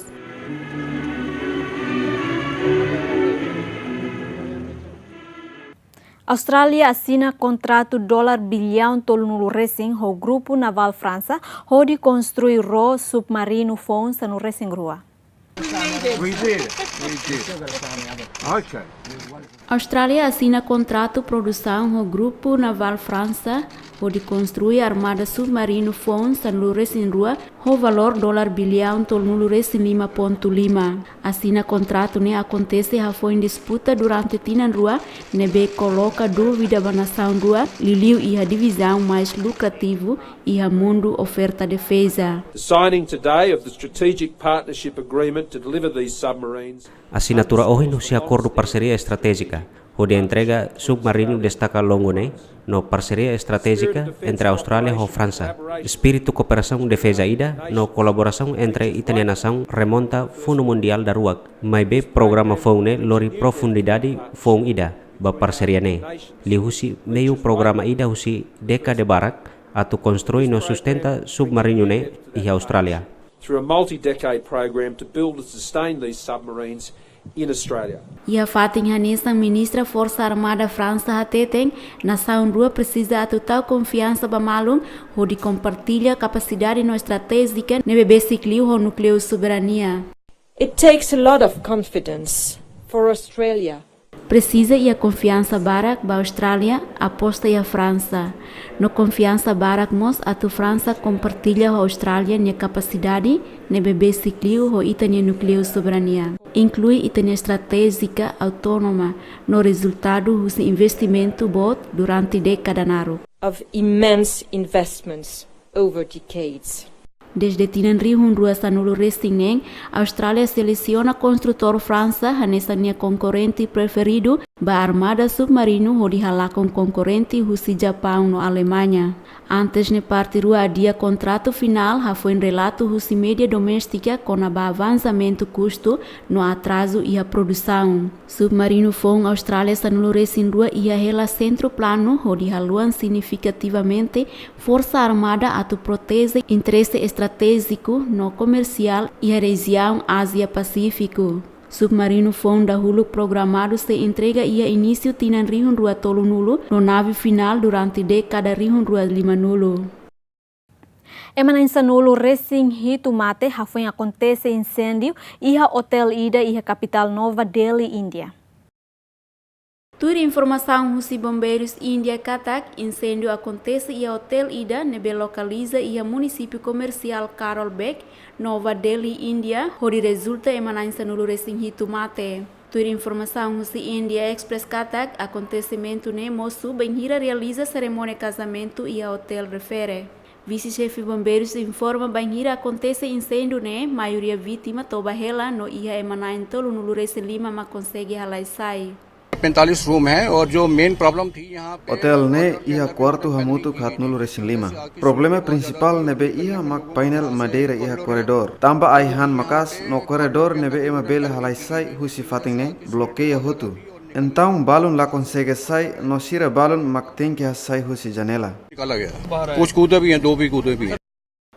Austrália asina kontratu dolar biliaun tolunulu-resin ho grupu navál Fransa hodi konstrui ró submarinu foun sanulu-resin-rua. We did. We did. Okay. Austrália asina kontratu produsaun ho grupu navál Fransa hodi konstrui armada submarinu foun sanulu-resin-rua ho valór dolar biliaun tolunulu-resin-lima pontu lima. Asina kontratu ne'e akontese hafoin disputa durante tinan rua ne'ebé koloka dúvida ba nasaun rua, liuliu iha divizaun mais lukrativu iha mundu oferta defeza. The signing today of the Strategic Partnership Agreement to deliver these submarines. Asinatura ohin husi akordu parseria estratéjika hodi entrega submarinu destaka longu ne'e, no parseria estratéjika entre Austrália ho Fransa. Espíritu kooperasaun defeza ida no kolaborasaun entre ita-nia nasaun remonta Fundu Mundiál daruak, maibé programa foun ne'e lori profundidade foun ida ba parseria ne'e, liuhusi meiu programa ida husi dékada barak atu konstrui no sustenta submarinu ne'e iha Austrália. Through a multi-decade program to build and sustain these submarines in Australia. Iha fatin hanesan, Ministra Forsa Armada Fransa hateten, nasaun rua presiza atu tau konfiansa ba malu hodi kompartilla kapasidade no estratéjia ne'ebé besik liu ho núkleu soberania. It takes a lot of confidence for Australia. Presiza iha konfiansa barak ba Austrália aposta iha Fransa, no konfiansa barak mós atu Fransa kompartilla ho Austrália nia kapasidade ne'ebé besik liu ho ita-nia núkleu soberania, inklui ita-nia estratéjia autónoma, no rezultadu husi investimentu boot durante dékada naruk. Of immense investments over decades. Dezde tinan rihun rua sanulu-resin-neen, Austrália selesiona konstrutór Fransa hanesan nia konkorrente preferidu ba armada submarinu, hodi halakon konkorrente husi Japaun no Alemaña. Antes ne'e, parte rua adia kontratu finál hafoin relatu husi média doméstika kona-ba avansamentu kustu no atrazu iha produsaun. Submarinu foun Austrália sanulu-resin-rua iha hela sentru planu, hodi haluan signifikativamente forsa armada atu proteje interese estratéjiku no komersiál iha rejiaun Ázia-Pasífiku. Submarinu foun dahuluk programadu sei entrega iha inísiu tinan rihun rua tolunulu, no nave finál durante dékada rihun rua limanulu. Ema na'in sanulu-resin-hitu mate hafoin akontese inséndiu iha otél ida iha kapitál Nova Delhi, Índia. Tuir informasaun husi bombeirus Índia katak, inséndiu akontese iha otél ida ne'ebé lokaliza iha munisípiu komersiál Karol Bagh, Nova Delhi, Índia, hodi rezulta ema na'in sanulu-resin-hitu mate. Tuir informasaun husi India Express katak, akontesimentu ne'e mosu bainhira realiza serimónia kazamentu iha otél refere. Vise-xefe bombeirus informa bainhira akontese inséndiu ne'e, maioria vítima toba hela no iha ema na'in tolunulu-resin-lima mak konsege halai sai. पैंतालीस रूम है और जो main problem थी यहाँ पे otél ne'e iha kuartu hamutuk haatnulu-resin-lima. Problema prinsipál ne'ebé iha mak painel madeira iha korredór. Tanba ai-han maka'as no korredór ne'ebé ema bele halai sai husi fatin ne'e blokeia hotu. Entaun balun la konsege sai no sira balun mak tenke hasai husi janela. निकाला गया। कुछ कूदे भी हैं, दो भी कूदे भी हैं।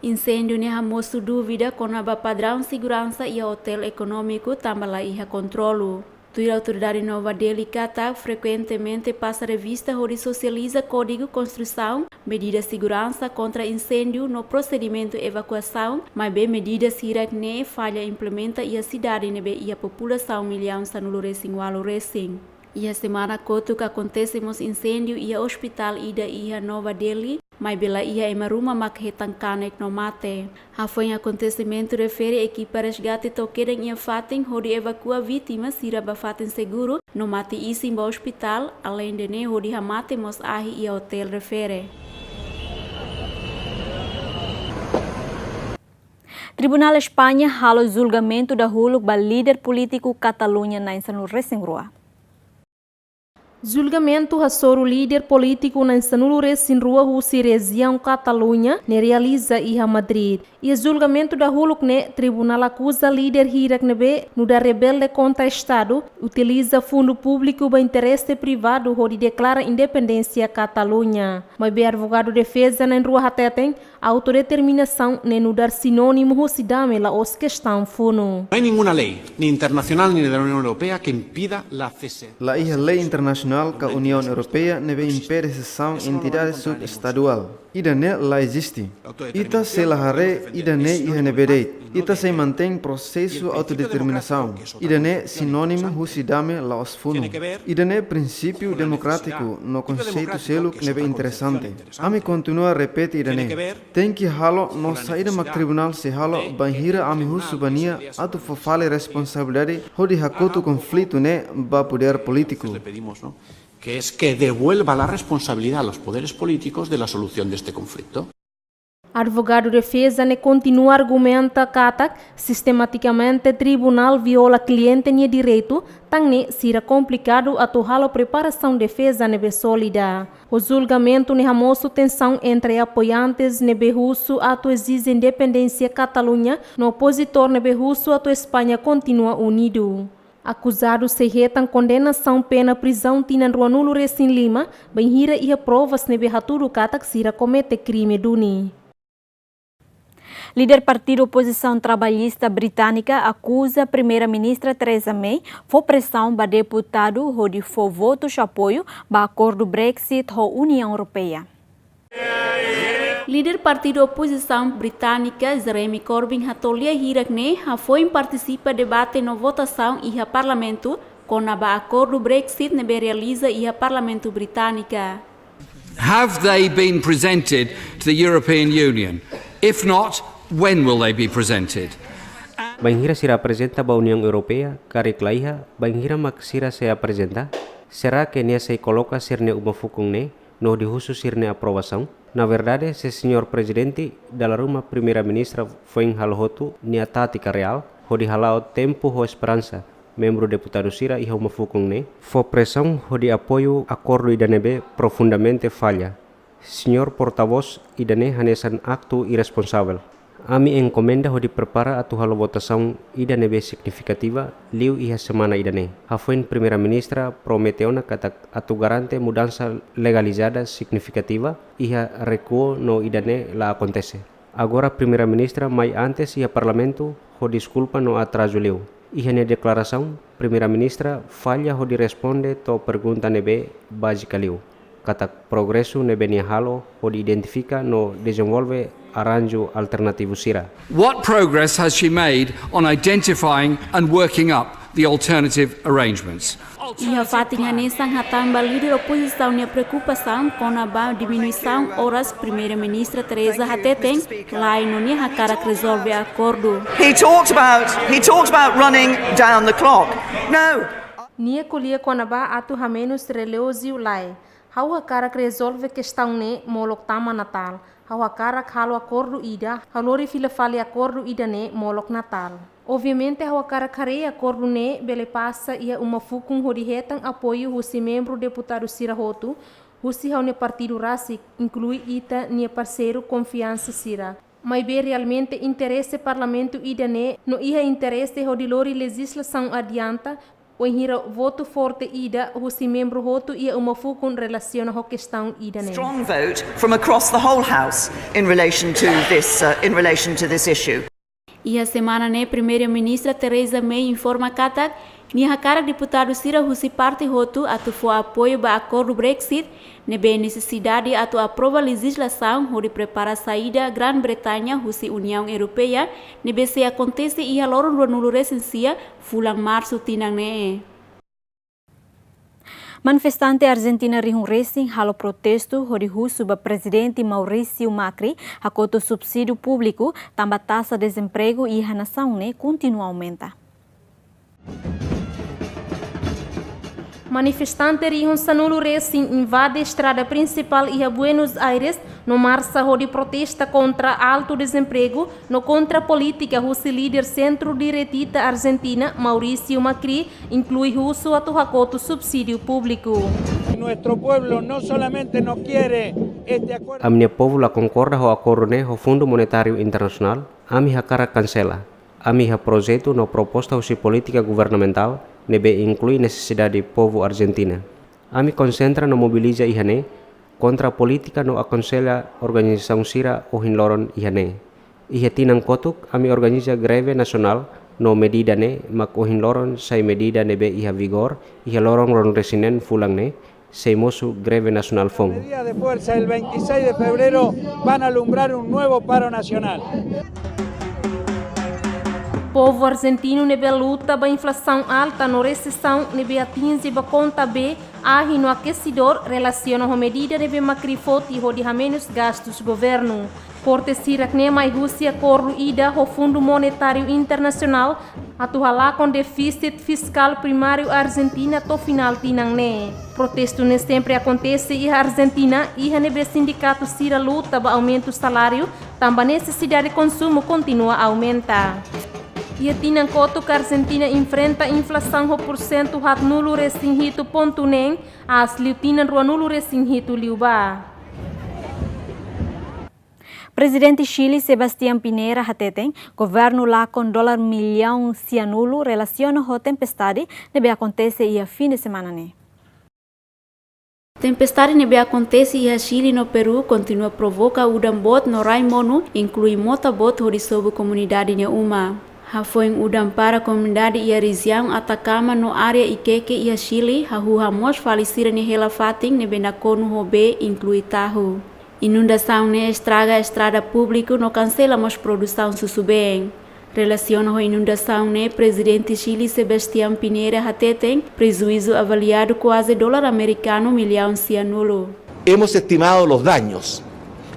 Inséndiu ne'e hamosu dúvida kona-ba padraun seguransa iha otél ekonómiku tanba la iha kontrolu. Tuir autoridade Nova Delhi katak, frekuentemente pasa revista hodi sosializa kódigu konstrusaun, medida seguransa kontra inséndiu no prosedimentu evakuasaun, maibé medida hirak ne'e falla implementa iha sidade ne'ebé iha populasaun millaun sanulu-resin-ualu-resin. Iha semana kotuk akontese mós inséndiu iha ospitál ida iha Nova Delhi, maibé la iha ema ruma mak hetan kanek no mate. Hafoin akontesimentu refere, ekipa resgate to'o kedan iha fatin hodi evakua vítima sira ba fatin seguru no mate isin ba ospitál, aleinde ne'e hodi hamate mós ahi iha otél refere. Tribunál España halo julgamentu dahuluk ba líder polítiku Kataluña na'in sanulu-resin-rua. Julgamentu hasoru líder polítiku na'in sanulu-resin-rua husi rejiaun Kataluña ne'e realiza iha Madrid. Iha julgamentu dahuluk ne'e, tribunál akuza líder hirak ne'ebé nu'udar rebelde kontra Estadu, utiliza fundu públiku ba interese privadu hodi deklara independénsia Kataluña. Maibé advogadu defeza na'in-rua hateten, autodeterminasaun ne'e nu'udar sinónimu husi dame, la'ós kestaun funu. No hay ninguna ley, ni internacional ni de la Unión Europea, que impida la cese. La iha lei internasionál Nasionál ka Uniaun Europeia ne'ebé impede sesaun entidade sub-estaduál. Ida-ne'e la eziste. Ita sei la haree ida-ne'e iha ne'ebé de'it. Ita sei mantein prosesu autodeterminasaun. Ida-ne'e sinónimu husi dame la'ós funu. Ida-ne'e prinsípiu demokrátiku no konseitu seluk ne'ebé interesante. Ami kontinua repete ida-ne'e. Tenke halo no saida mak tribunál sei halo bainhira ami husu ba nia atu fó fali responsabilidade hodi hakotu konflitu ne'e ba podér polítiku. Que es que devuelva la responsabilidad a los poderes políticos de la solución de este conflicto. Advogadu defeza ne'e kontinua argumenta katak sistematikamente tribunál viola kliente nia direitu, tan ne'e sira komplikadu atu halo preparasaun defeza ne'ebé sólida. Ho julgamentu ne'e hamosu tensaun entre apoiantes ne'ebé husu atu ezije independénsia Kataluña no opozitór ne'ebé husu atu España kontinua unidu. Akuzadu sei hetan kondenasaun pena prizaun tinan ruanulu resin lima, bainhira iha provas ne'ebé hatudu katak sira komete krime duni. Líder partidu opozisaun trabalhista británika akuza Primeira-Ministra Theresa May fó presaun ba deputadu hodi fó votus apoiu ba akordu Brexit ho Uniaun Europeia. Líder partidu opozisaun británika Jeremy Corbyn hato'o lia hirak ne'e hafoin partisipa debate no votasaun iha parlamentu kona-ba akordu Brexit ne'ebé realiza iha parlamentu británika. Have they been presented to the European Union? If not, when will they be presented? Bainhira sira aprezenta ba Uniaun Europeia, karik laiha, bainhira mak sira sei aprezenta? Será que nia sei koloka sira-nia uma fukun ne'e no hodi husu sira-nia aprovasaun? Na verdade, se Señór Prezidente, dala ruma Primeira-Ministra foin halo hotu nia tátika reál, hodi hala'o tempu ho esperansa membru deputadu sira iha uma fukun ne'e, fó presaun hodi apoiu akordu ida ne'ebé profundamente falla. Señór Portavós, ida-ne'e hanesan aktu irresponsavel. Ami enkomenda hodi prepara atu halo votasaun ida ne'ebé signifikativa liu iha semana ida-ne'e. Hafoin Primeira-Ministra promete ona katak atu garante mudansa legalizada signifikativa iha rekuo no ida-ne'e la akontese. Agora Primeira-Ministra mai antes iha parlamentu ho deskulpa no atrazu liu. Iha nia deklarasaun, Primeira-Ministra falla hodi responde to'o pergunta ne'ebé bázika liu, katak progresu ne'ebé nia halo hodi identifika no dezenvolve arranju alternativu sira. What progress has she made on identifying and working up the alternative arrangements? Iha fatin hanesan hatán ba líder opozisaun nia preokupasaun kona-ba diminuisaun oras Primeira-Ministra Theresa hateten, lae no nia hakarak rezolve akordu. He talked about, he talked about running down the clock. No. Nia ko'alia kona-ba atu hamenus relójiu, lae. Ha'u hakarak rezolve kestaun ne'e molok tama Natál. Ha'u hakarak halo akordu ida, ha'u lori fila fali akordu ida-ne'e molok Natál. Obviamente, ha'u hakarak haree akordu ne'e bele pasa iha uma fukun hodi hetan apoiu husi membru deputadu sira hotu, husi ha'u-nia partidu rasik, inklui ita-nia parseiru konfiansa sira. Maibé realmente interese parlamentu ida-ne'e no iha interese hodi lori lejizlasaun adianta, wainhira votu forte ida husi membru hotu iha uma fukun relasiona ho kestaun ida-ne'e. Strong vote from across the whole House in relation to this, uh, in relation to this issue. Iha semana ne'e Primeira-Ministra Theresa May informa katak nia hakarak deputadu sira husi parte hotu atu fó apoiu ba akordu Brexit, ne'ebé nesesidade atu aprova lejizlasaun hodi prepara saida Grã-Bretaña husi Uniaun Europeia, ne'ebé sei akontese iha loron ruanulu resin sia fulan Marsu tinan ne'e. Manifestante Arjentina rihun resin halo protestu hodi husu ba Prezidente Maurício Macri hakotu subsídiu públiku tanba taxa dezempregu iha nasaun ne'e kontinua aumenta. Manifestante rihun sanulu resin invade estrada prinsipál iha Buenos Aires no marsa hodi protesta kontra altu dezempregu no kontra polítika husi líder sentru-direita Arjentina, Maurício Macri, inklui husu atu hakotu subsídiu públiku. Nuestro pueblo no solamente no quiere este acuerdo. Ami-nia povu la konkorda ho akordu ne'e ho Fundu Monetáriu Internasionál, ami hakarak kansela. Ami iha projetu no proposta husi polítika governamentál ne'ebé inklui nesesidade povu Arjentina. Ami konsentra no mobiliza iha ne'e kontra polítika no akonsella organizasaun sira ohin loron iha ne'e. Iha tinan kotuk, ami organiza greve nasionál No medida ne'e mak ohin loron sai medida ne'ebé iha vigor iha loron ruanulu-resin-neen fulan ne'e, sei mosu greve nasionál foun. Medidas de fuerza el veintiséis de febrero van a alumbrar un nuevo paro nacional. Povu arjentinu ne'ebé luta ba inflasaun alta no resesaun ne'ebé atinje ba konta bee, ahi no akesidór relasiona ho medida ne'ebé mak kria foti hodi hamenus gastus governu. Korte sira-ne'e mai husi akordu ida ho Fundu Monetáriu Internasionál atu halakon defísit fiskál primáriu Arjentina to'o finál tinan ne'e. Protestu ne'e sempre akontese iha Arjentina, iha ne'ebé sindikatu sira luta ba aumentu saláriu, tanba nesesidade konsumu kontinua aumenta. Iha tinan kotuk Arjentina enfrenta inflasaun ho pursentu haatnulu-resin-hitu pontu neen, aas liu tinan ruanulu-resin-hitu liubá. Prezidente Chile Sebastián Pinera hateten, governu lakon dolar millaun sianulu relasiona ho tempestade ne'ebé akontese iha fin de semana ne'e. Tempestade ne'ebé akontese iha Chile no Peru kontinua provoka udan boot no rai monu, inklui mota boot hodi sobu komunidade nia uma. Hafoin udan para komunidade iha rejiaun Atacama no área Iquique iha Chile, hahú hamoos fali sira-nia hela-fatin ne'ebé nakonu ho bee, inklui tahu. Inundasaun ne'e estraga estrada públiku no kansela mós produsaun susubeen. Relasiona ho inundasaun ne'e, Prezidente Chile Sebastián Pinera hateten, prejuízu avaliadu kuaze dolar amerikanu millaun sianulu. Hemos estimado los daños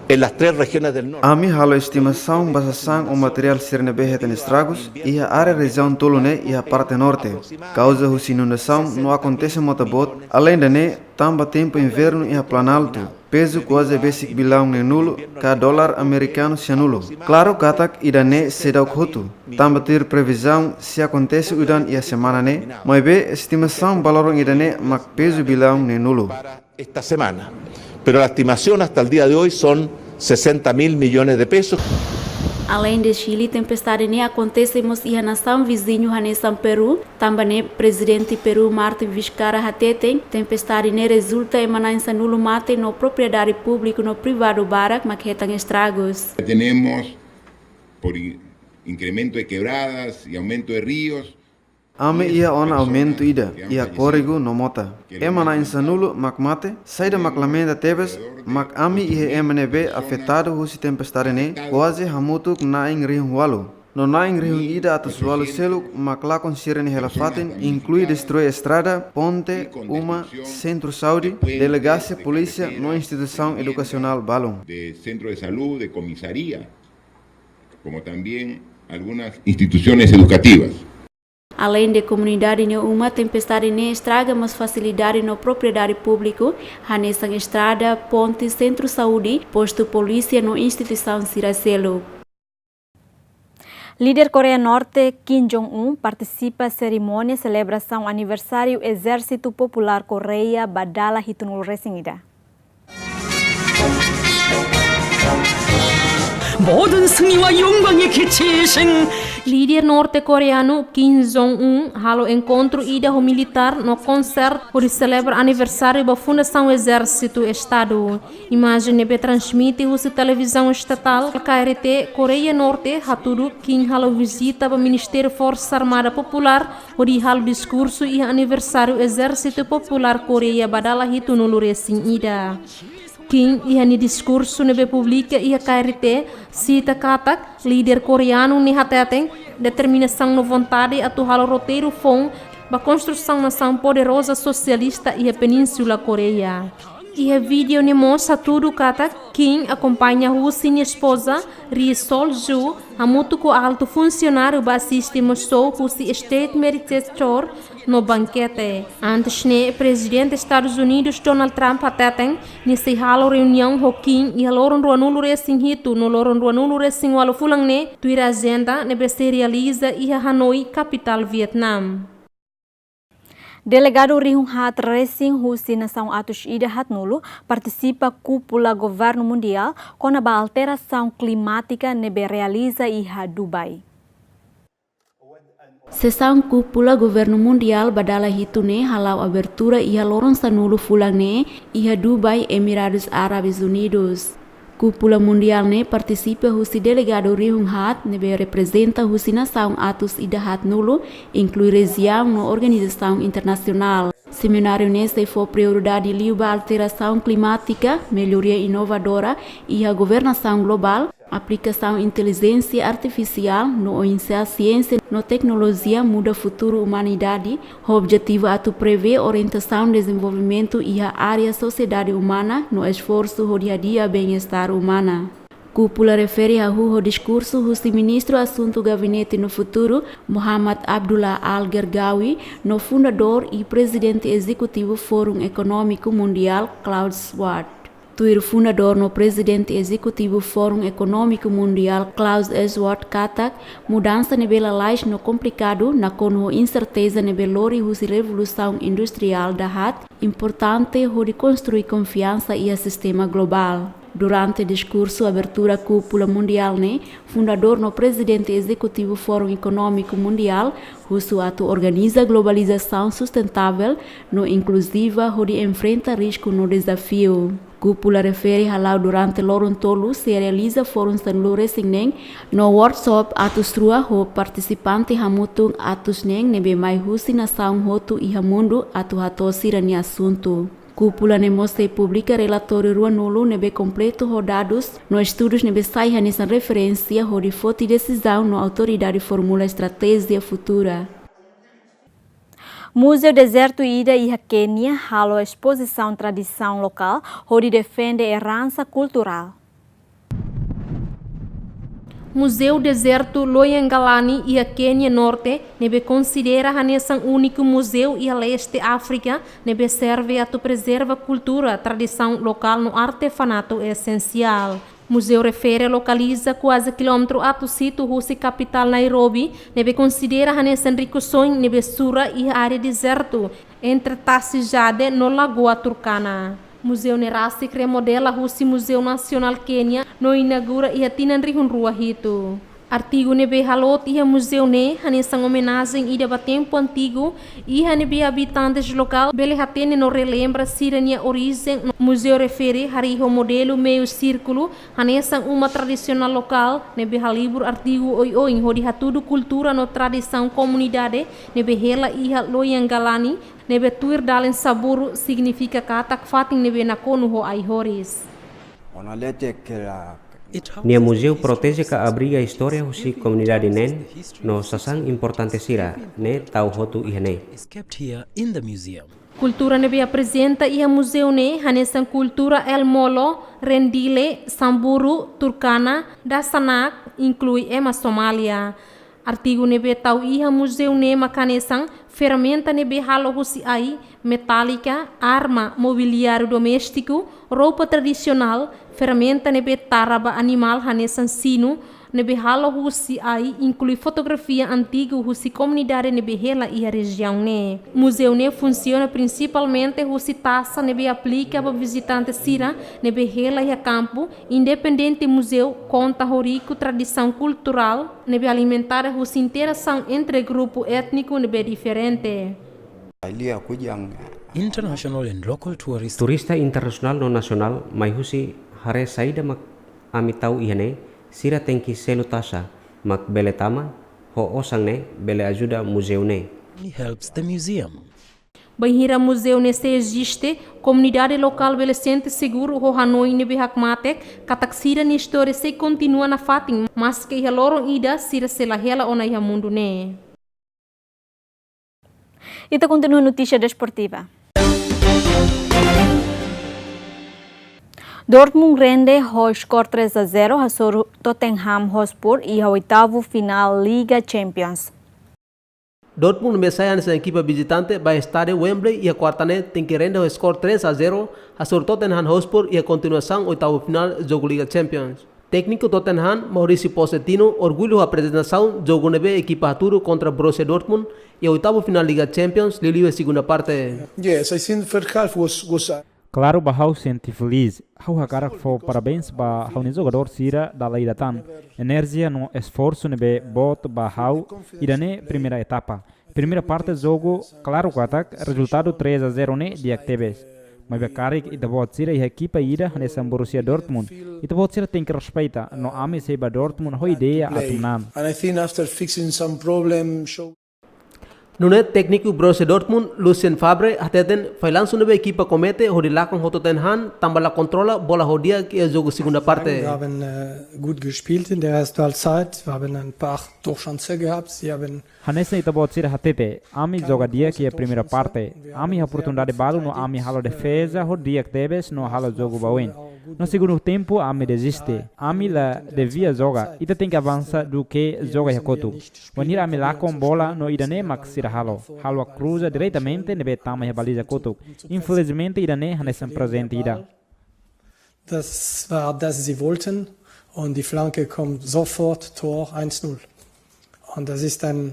en las tres regiones del norte. Ami halo estimasaun ba sasán ou materiál sira ne'ebé hetan estragus iha área rejiaun tolu ne'e iha parte norte, kauza husi inundasaun no akontese mota boot, aleinde ne'e, tanba tempu invernu iha Planaltu, pezu kuaze besik billaun neenulu ka dolar amerikanu sianulu. Klaru katak ida-ne'e seidauk hotu, tanba tuir previzaun sei akontese udan iha semana ne'e, maibé estimasaun ba loron ida-ne'e mak pezu billaun neenulu. Esta semana. Pero la estimación hasta el día de hoy son sesenta mil millones de pesos. Aleinde Chile, tempestade ne'e akontese mós iha nasaun viziñu hanesan Peru, tanba ne'e Prezidente Peru Martin Vizcarra hateten, tempestade ne'e rezulta ema na'in sanulu mate no propriedade públiku no privadu barak mak hetan estragus. Tenemos por in-, incremento de quebradas y aumento de ríos. Ami iha ona aumentu ida iha kóregu no mota. Ema na'in sanulu mak mate, saida mak lamenta tebes, mak ami iha ema ne'ebé afetadu husi tempestade ne'e, kuaze hamutuk na'in rihun ualu. No na'in rihun ida atus ualu seluk mak lakon sira-nia hela-fatin, inklui destrui estrada, ponte, uma, sentru saúde, delegasia polísia no instituisaun edukasionál balun. De centro de salud, de comisaría, como también algunas instituciones educativas. Aleinde komunidade nia uma, tempestade ne'e estraga mós fasilidade no propriedade públiku, hanesan estrada, ponte, sentru saúde, postu polísia no instituisaun sira seluk. Líder Koreia Norte Kim Jong-un partisipa serimónia selebrasaun aniversáriu Ezérsitu Populár Koreia ba dala hitunulu-resin-ida. 모든 승리와 영광이 깃치신 Líder norte-koreanu Kim Jong-un halo enkontru ida ho militár no konsert hodi selebra aniversáriu ba fundasaun Ezérsitu Estadu. Imajen ne'ebé transmite husi televizaun estatál K R T Koreia Norte hatudu Kim halo vizita ba Ministériu Forsa Armada Populár hodi halo diskursu iha aniversáriu Ezérsitu Populár Koreia ba dala hitunulu-resin-ida. Kim iha nia diskursu ne'ebé publika iha K R T sita katak líder koreanu ne'e hateten determinasaun no vontade atu halo roteiru foun ba konstrusaun nasaun poderoza sosialista iha Península Koreia. Iha vídeo ne'e mós hatudu katak Kim akompaña husi nia espoza, Ri Sol Ju, hamutuk ho altu funsionáriu ba asiste mós show husi State Meritage Tour no bankete. Antes ne'e, Prezidente Estadus Unidus Donald Trump hateten, nia sei halo reuniaun ho Kim iha loron ruanulu-resin-hitu no loron ruanulu-resin-ualu fulan ne'e, tuir ajenda ne'ebé sei realiza iha Hanoi, kapitál Vietnam. Delegadu rihun haat resin husi nasaun atus ida haatnulu partisipa kúpula governu mundiál kona-ba alterasaun klimátika ne'ebé realiza iha Dubai. Sesaun kúpula governu mundiál ba dala hitu ne'e hala'o abertura iha loron sanulu fulan ne'e iha Dubai, Emiradus Árabes Unidus. Kúpula mundiál ne'e partisipa husi delegadu rihun haat ne'ebé reprezenta husi nasaun atus ida haatnulu, inklui rejiaun no organizasaun internasionál. Semináriu ne'e sei fó prioridade liu ba alterasaun klimátika, melloria inovadora iha governasaun globál, aplikasaun intelijénsia artifisiál no oinsá siénsia no teknolojia muda futuru umanidade, ho objetivu atu prevee orientasaun dezenvolvimentu iha área sosiedade umana no esforsu hodi hadi'a bem-estar umana. Kúpula refere hahú ho diskursu husi Ministru Asuntu Gabinete no Futuru, Mohamed Abdullah Al Gergawi, no fundadór i prezidente ezekutivu Fórum Ekonómiku Mundiál, Klaus Schwab. Tuir fundadór no prezidente ezekutivu Fórum Ekonómiku Mundiál, Klaus Schwab, katak mudansa ne'ebé lalais no komplikadu nakonu ho inserteza ne'ebé lori husi revolusaun industriál dahaat, importante hodi konstrui konfiansa iha sistema globál. Durante diskursu abertura kúpula mundiál ne'e, fundadór no prezidente ezekutivu Fórum Ekonómiku Mundiál husu atu organiza globalizasaun sustentável no inkluziva hodi enfrenta risku no dezafiu. Kúpula refere hala'o durante loron tolu sei realiza fórum sanulu-resin-neen no workshop atus rua ho partisipante hamutuk atus neen ne'ebé mai husi nasaun hotu iha mundu atu hato'o sira-nia asuntu. Kúpula ne'e mós sei publika relatóriu ruanulu ne'ebé kompletu ho dadus no estudus ne'ebé sai hanesan referénsia hodi foti desizaun no autoridade formula estratéjia futura. Muzeu dezertu ida iha Kénia halo espozisaun tradisaun lokál hodi defende eransa kulturál. Muzeu Dezertu Loyangalani iha Kénia Norte, ne'ebé konsidera hanesan úniku muzeu iha leste Áfrika, ne'ebé serve atu prezerva kultura, tradisaun lokál no artefanatu esensiál. Muzeu refere lokaliza kuaze kilómetru atus hitu husi kapitál Nairobi, ne'ebé konsidera hanesan rikusoin ne'ebé sura iha área dezertu, entre Tasi Jade no Lagoa Turkana. Muzeu ne'e rasik remodela husi Muzeu Nasionál Kénia no inaugura iha tinan rihun rua hitu. Artigu ne'ebé haloot iha muzeu ne'e hanesan omenajen ida ba tempu antigu, iha ne'ebé abitantes lokál bele hatene no relembra sira-nia orijen. Muzeu refere harii ho modelu meiu sírkulu, hanesan uma tradisionál lokál, ne'ebé halibur artigu oioin hodi hatudu kultura no tradisaun komunidade ne'ebé hela iha Loyangalani, ne'ebé tuir dalen Saburu signifika katak fatin ne'ebé nakonu ho ai-horis. Nia muzeu proteje ka abriga istória husi komunidade neen no sasán importante sira ne'e tau hotu iha ne'e. Kultura ne'ebé aprezenta iha muzeu ne'e hanesan kultura El Molo, Rendile, Samburu, Turkana, Dasanak, inklui ema Somália. Artigu ne'ebé tau iha muzeu ne'e mak hanesan ferramenta ne'ebé halo husi ai, metálika, arma, mobiliáriu doméstiku, roupa tradisionál, ferramenta ne'ebé tara ba animál hanesan sinu, ne'ebé halo husi ai, inklui fotografia antigu husi komunidade ne'ebé hela iha rejiaun ne'e. Muzeu ne'e funsiona prinsipalmente husi taxa ne'ebé aplika ba vizitante sira ne'ebé hela iha kampu, independente muzeu konta ho riku tradisaun kulturál ne'ebé alimentada husi interasaun entre grupu étniku ne'ebé diferente. International and local tourists. Turista internasionál no nasionál mai husi haree saida mak ami tau iha ne'e, sira tenke selu taxa mak bele tama ho osan ne'e bele ajuda muzeu ne'e. Only helps the museum. Bainhira muzeu ne'e sei eziste, komunidade lokál bele sente seguru ho hanoin ne'ebé hakmatek, katak sira-nia istória sei kontinua nafatin, maske iha loron ida sira sei la hela ona iha mundu ne'e. Ita kontinua notísia desportiva. Dortmund rende ho skor três a zero hasoru Tottenham Hotspur iha oitavu finál Liga Champions. Dortmund ne'ebé sai hanesan ekipa vizitante ba estádiu Wembley iha kuarta ne'e tenke rende ho skor três a zero hasoru Tottenham Hotspur iha kontinuasaun oitavu finál jogu Liga Champions. Tékniku Tottenham, Mauricio Pochettino, orgullu ho aprezentasaun jogu ne'ebé ekipa hatudu kontra Borussia Dortmund iha oitavu finál Liga Champions, liuliu iha segunda parte. Yes, I think the first half was, was, uh, Klaru ba ha'u sente feliz. Ha'u hakarak fó parabéns ba ha'u-nia jogadór sira dala ida tan. Enerjia no esforsu ne'ebé boot ba ha'u ida-ne'e primeira etapa. Primeira parte jogu, klaru katak rezultadu três a zero ne'e di'ak tebes. Maibé karik ita-boot sira iha ekipa ida hanesan Borussia Dortmund, ita-boot sira tenke respeita, no ami sei ba Dortmund ho ideia atu manán. And I think after fixing some problem, show Nune'e tékniku Borussia Dortmund, Lucien Favre, hateten fallansu ne'ebé ekipa komete hodi lakon ho Tottenham tanba la kontrola bola ho di'ak iha jogu segunda parte. Wir haben äh, gut gespielt in der ersten Halbzeit. Wir haben ein paar Torchancen gehabt. Sie haben Hanesan ita-boot sira hatete, ami joga di'ak iha primeira parte. Ami iha oportunidade balu no ami halo defeza ho di'ak tebes no halo jogu ba oin. No segundu tempu ami deziste. Ami la devia joga. Ita tenke avansa duké joga iha kotuk. Wainhira ami lakon bola no ida-ne'e mak sira halo. Halo kruza diretamente ne'ebé tama iha baliza kotuk. Infelizmente ida-ne'e hanesan prezente ida. Das war das, sie wollten. Und die Flanke kommt sofort, Tor eins null. Und das ist dann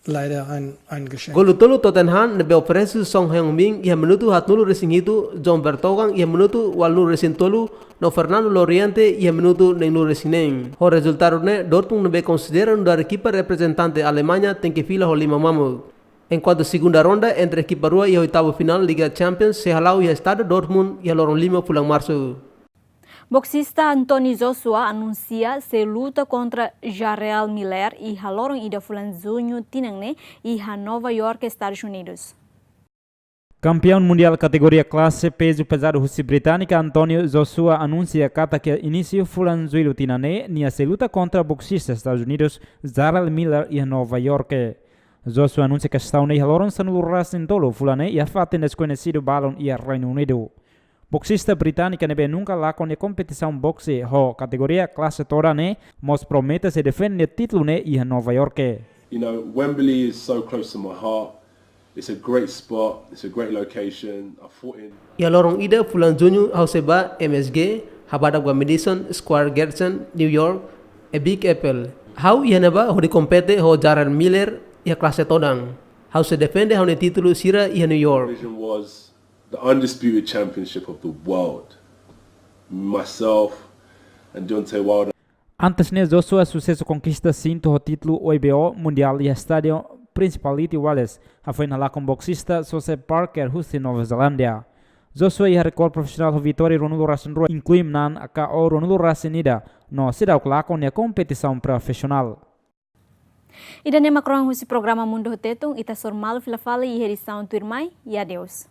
leider ein, ein Geschenk. Golu tolu Tottenham ne'ebé oferese Son Heung-min iha minutu haatnulu-resin-hitu, Jon Vertonghen iha minutu ualunulu-resin-tolu, no Fernando Llorente iha minutu neenulu-resin-neen. Ho rezultadu ne'e, Dortmund ne'ebé konsidera nu'udar ekipa reprezentante Alemanha tenke fila ho liman mamuk. Enkuantu segunda ronda entre ekipa rua iha oitavu finál Liga Champions sei hala'o iha Estádiu Dortmund iha loron lima fulan Marsu. Boksista Anthony Joshua anunsia sei luta kontra Jarrell Miller iha loron ida fulan Juñu tinan ne'e iha Nova York, Estadus Unidus. Kampeaun mundiál kategoria klase pezu pezadu husi Británika, Anthony Joshua, anunsia katak iha inísiu fulan Jullu tinan ne'e nia sei luta kontra boksista Estadus Unidus, Jarrell Miller, iha Nova York. Joshua anunsia kestaun ne'e iha loron sanulu-resin-tolu fulan ne'e iha fatin deskoñesidu balun iha Reinu Unidu. Boksista Británika ne'ebé nunka lakon iha kompetisaun bokse ho kategoria klase todan ne'e mós promete sei defende títulu ne'e iha Nova York. You know, Wembley is so close to my heart. It's a great spot. It's a great location. I fought in Iha loron ida fulan Juñu ha'u sei ba M S G, habadak ba Madison Square Garden, New York, a Big Apple. Ha'u iha ne'ebá hodi kompete ho Jarrell Miller iha klase todan. Ha'u sei defende ha'u-nia títulu sira iha New York. Vision was the undisputed championship of the world. Myself and Deontay Wilder. Antes ne'e Joshua susesu konkista sintu ho títulu W B O mundiál iha Estádiu Principality Wales, hafoin halakon boksista Joseph Parker husi Nova Zelándia. Joshua iha rekorde profisionál ho vitória ruanulu-resin-rua, inklui manán K O ruanulu-resin-ida, no seidauk lakon iha kompetisaun profisionál. Ida-ne'e mak rohan husi programa Mundu ho Tetun, ita sei hasoru malu fila fali iha edisaun tuirmai, i adeus.